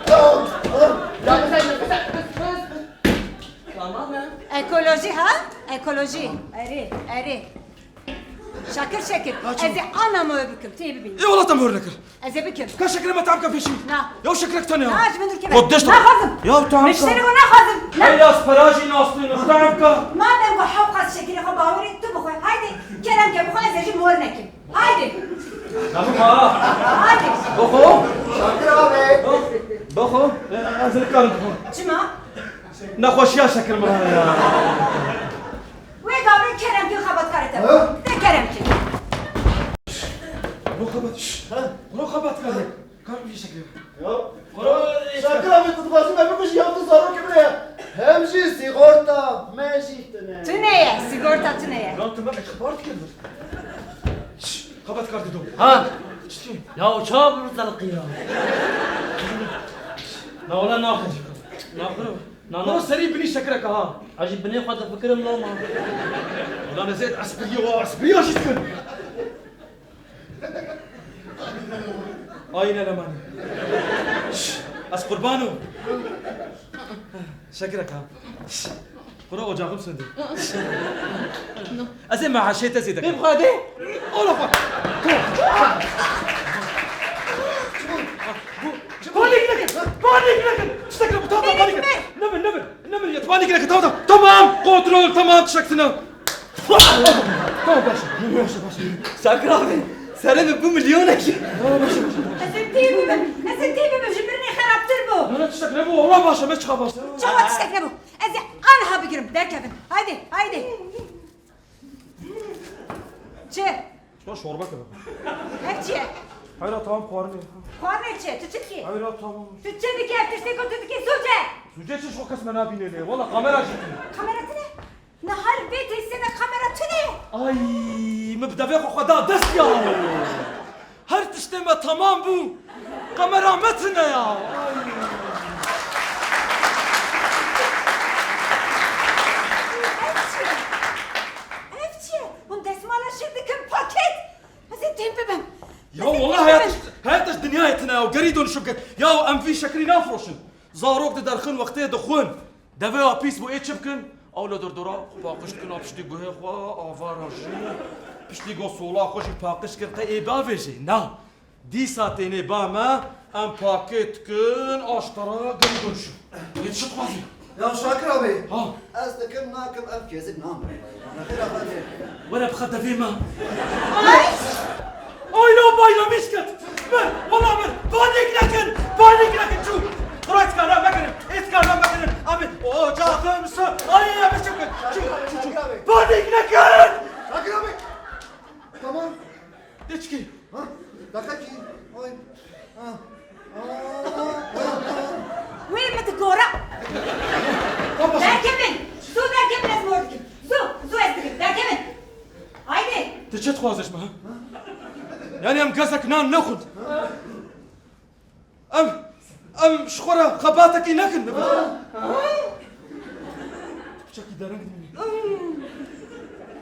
Ya, ya. Tamam ya. Ekolojî ha? Ekolojî. Erê, erê. Şakir Şekir. Ha, çi? Ez ê anamo bikim, tê bibînim. Ê, wela te mor nekir. Ez ê bikim. Ka şekirê me tam ka pêşî. Na. Ya şekirek tane ya. Na, ji min dûr keve. Xwe deşt. Naxwazim. Ya tam ka. Müşterî xwe naxwazim. Na. Hey, ya spera jî nastîne, tam ka. Madem ku hewqas şekirê xwe bawerî, tu bixwe. Haydi, kerem ke bixwe, ez ê jî mor nekim. Haydi. Tamam ha. Haydi. Bixwe. Şakir abi. Bixwe. Ez nikarim bixwim. Çima? Nexweşiya şekir min heye ya. Wê gavê kerem kir xebatkarê te. Ha? Te kerem kir. Ro xebat. Ha? Ro xebat kare. Kar vî şekil. Ya. Ro, e, Şakir abi, tu dixwazî me bikujî ya tu zarokê min e. Hem jî sigorta me jî tune. Tune ye, sigorta tune ye. Lan tu me ixbar dikir. Şş, xebatkar dido. Ha? Çi? Ya o çawa bi min zeliqî ya? Na wala naxir. Naxir. Na, na. Bro, serî binî şekireke ha. Ez jî binê xwe difikirim loma. Ulan ez ê espiriyê wa, espiriya jî dikim. Ayine lemanî. Şş, ez qurban o. Şekireke ha. Şş, qura ocaxim söndü. Ez ê mehaşê te zêde kim. Bê xwedê. Ola xwe. Panik nekin! Panik nekin! Tiştek bu, tamam, tamam, panik nekin! Nebir, nebir, nebir, ya, panik nekin, tamam, tamam! Tamam, kontrol, tamam, tiştek tine. Tamam, başla, başla, başla. Şakir abi, serê min bû milyonekî. Tamam, başla, başla, başla. Ez ê tê bibim, ez ê tê bibim, ji mirinê xerabtir bû. Ne, ne, tiştek nebû, Allah başla, me çawa başla. Çawa tiştek nebû? Ez ê aniha bigirim, derkevin. Haydi, haydi. Çi? Şuna şorba keve. Ev çi ye? Hayra, tamam, xwarinê. Xwarinê çi? Tu çi dikî? Hayra, tamam. Tu çi dikî? Ev tiştê ku tu dikî, Zûce! Zûce çi, şo kes me nabîne lê. Wala kamera jî tune. Kamera tune? Nihar vê tesîsê de kamera tune? Ay, min bi devê xwe xwe da dest ya. Her tiştê me temam bû. Kamera me tune ya. Ay. Ev çi ye? Ev çi ye? Hûn destmala şir dikin paket. Ez ê têm bibim. Ya wala hayat, hayat dinyayê tune ya. Gerî dönüşüm ke. Ya em vî şekirî nafiroşin. Zarok di derxin wextê dixwin. Devê ya pîs bû, ê çi bikin? Ew li dordora xwe paqij dikin, a piştî guhê xwe, avara jî. Piştî go sola xwe jî paqij kir, qey ê bavêjê? Na. Dîsa tênê ba me, em pakêt dikin, aştara geri dönüşüm. Ê çi dixwazî? Ya Şakir abi, ha, ez dikim nakim ev kêzik namire. Nexêr, ev Were bixe devê me. Ay! Aylo baylo mişket. Mir, wala mir. Panik nekin. Panik nekin. Çû. Xira êtkana mekirin. Êtkana mekirin. Em ê ocaxim su. Ay, em ê çi bikin? Çû, çû, çû. Panik nekin. Şakir abi. Tamam. Deçki. Ha? Dakika ki. Oy. Ha. Wê min digora. Derkevin. Zû derkevin, ez mor dikim. Zû, zû ez dikim. Derkevin. Haydi. Tu çi dixwazî ji me, ha? Yanî em gezek nan nexwin. Em, em ji xwe re xebatekî nekin, ne? Piçekî dereng dimîne.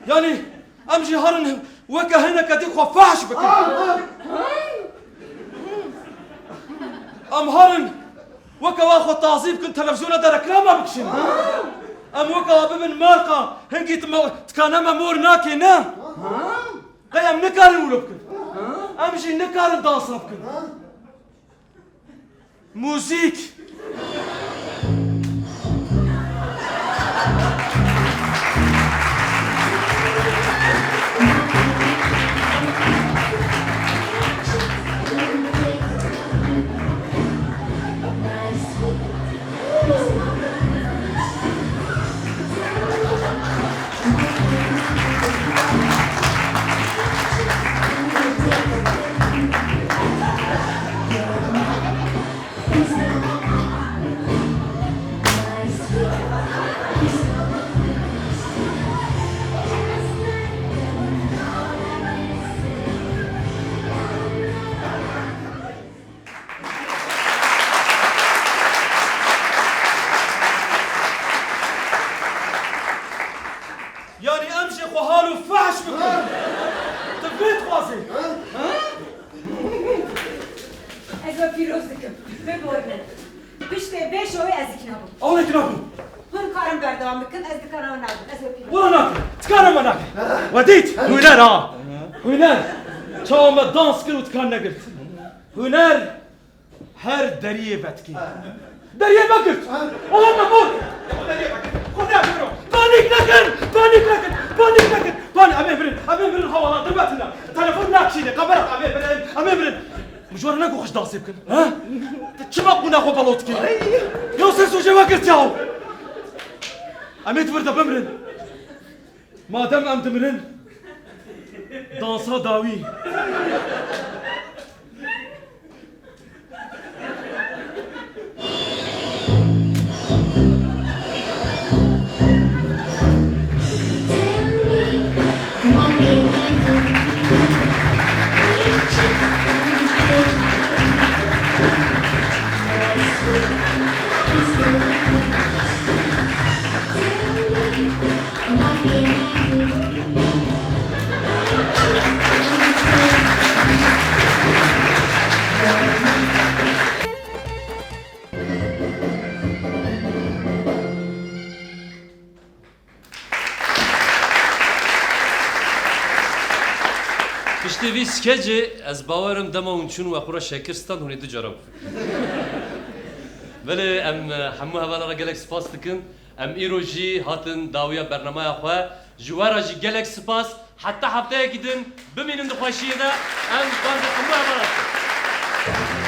Yanî em jî herin weke hineke dî xwe fehş bikin. Em herin weke wa xwe tazî bikin, televîzyona de reklama bikişînin. Em weke wa bibin marka, hingî dikane me mor nake, ne? Qey em nikarin wilo bikin. Em jî nikarin dansa bikin. Muzîk. Yanî em jê xwe hal û fehş bikin. Tu vê dixwazî? Ez we pîroz dikim. Biborînin. Piştê vê şowê ez ê kî nabim. Ew ê kî nabim. Hûn karin berdewam bikin, ez dikana we nadim. Ez we pîroz. Wala nakim. Dikana me nakim. We dît. Hûner ha. Hûner. Çawa me dans kir û dikan negirt. Hûner. Her deriyê vetkê. Ha. Deriyê vegirt! Ha. Oğlum me bor! Deriyê vegirt! Xwedê biro! Panik nekin! Panik nekin! Panik nekin! Panik, em ê birin! Em ê birin, hevala, dirbetina! Telefon nakişîne, kamera, em ê birin! Em ê birin! Min ji we re negot xweş dansê bikin, ha? Tu çima qûna xwe belo dikî? Ay. Yo, ser sojê vegirt ya! Em ê di vir de bimirin! Madem em dimirin, dansa dawî. T V skecê, ez bawerim dema hûn çûn we xwe re şekir stand hûn ê du cara bixwin. Belê em, e, hemû hevala re gelek spas dikin. Em îro jî hatin dawiya bernameya xwe. Ji we re jî gelek spas. Heta hefteyekî din bimînin di xweşiyê de. Em bandê hemû hevala dikin.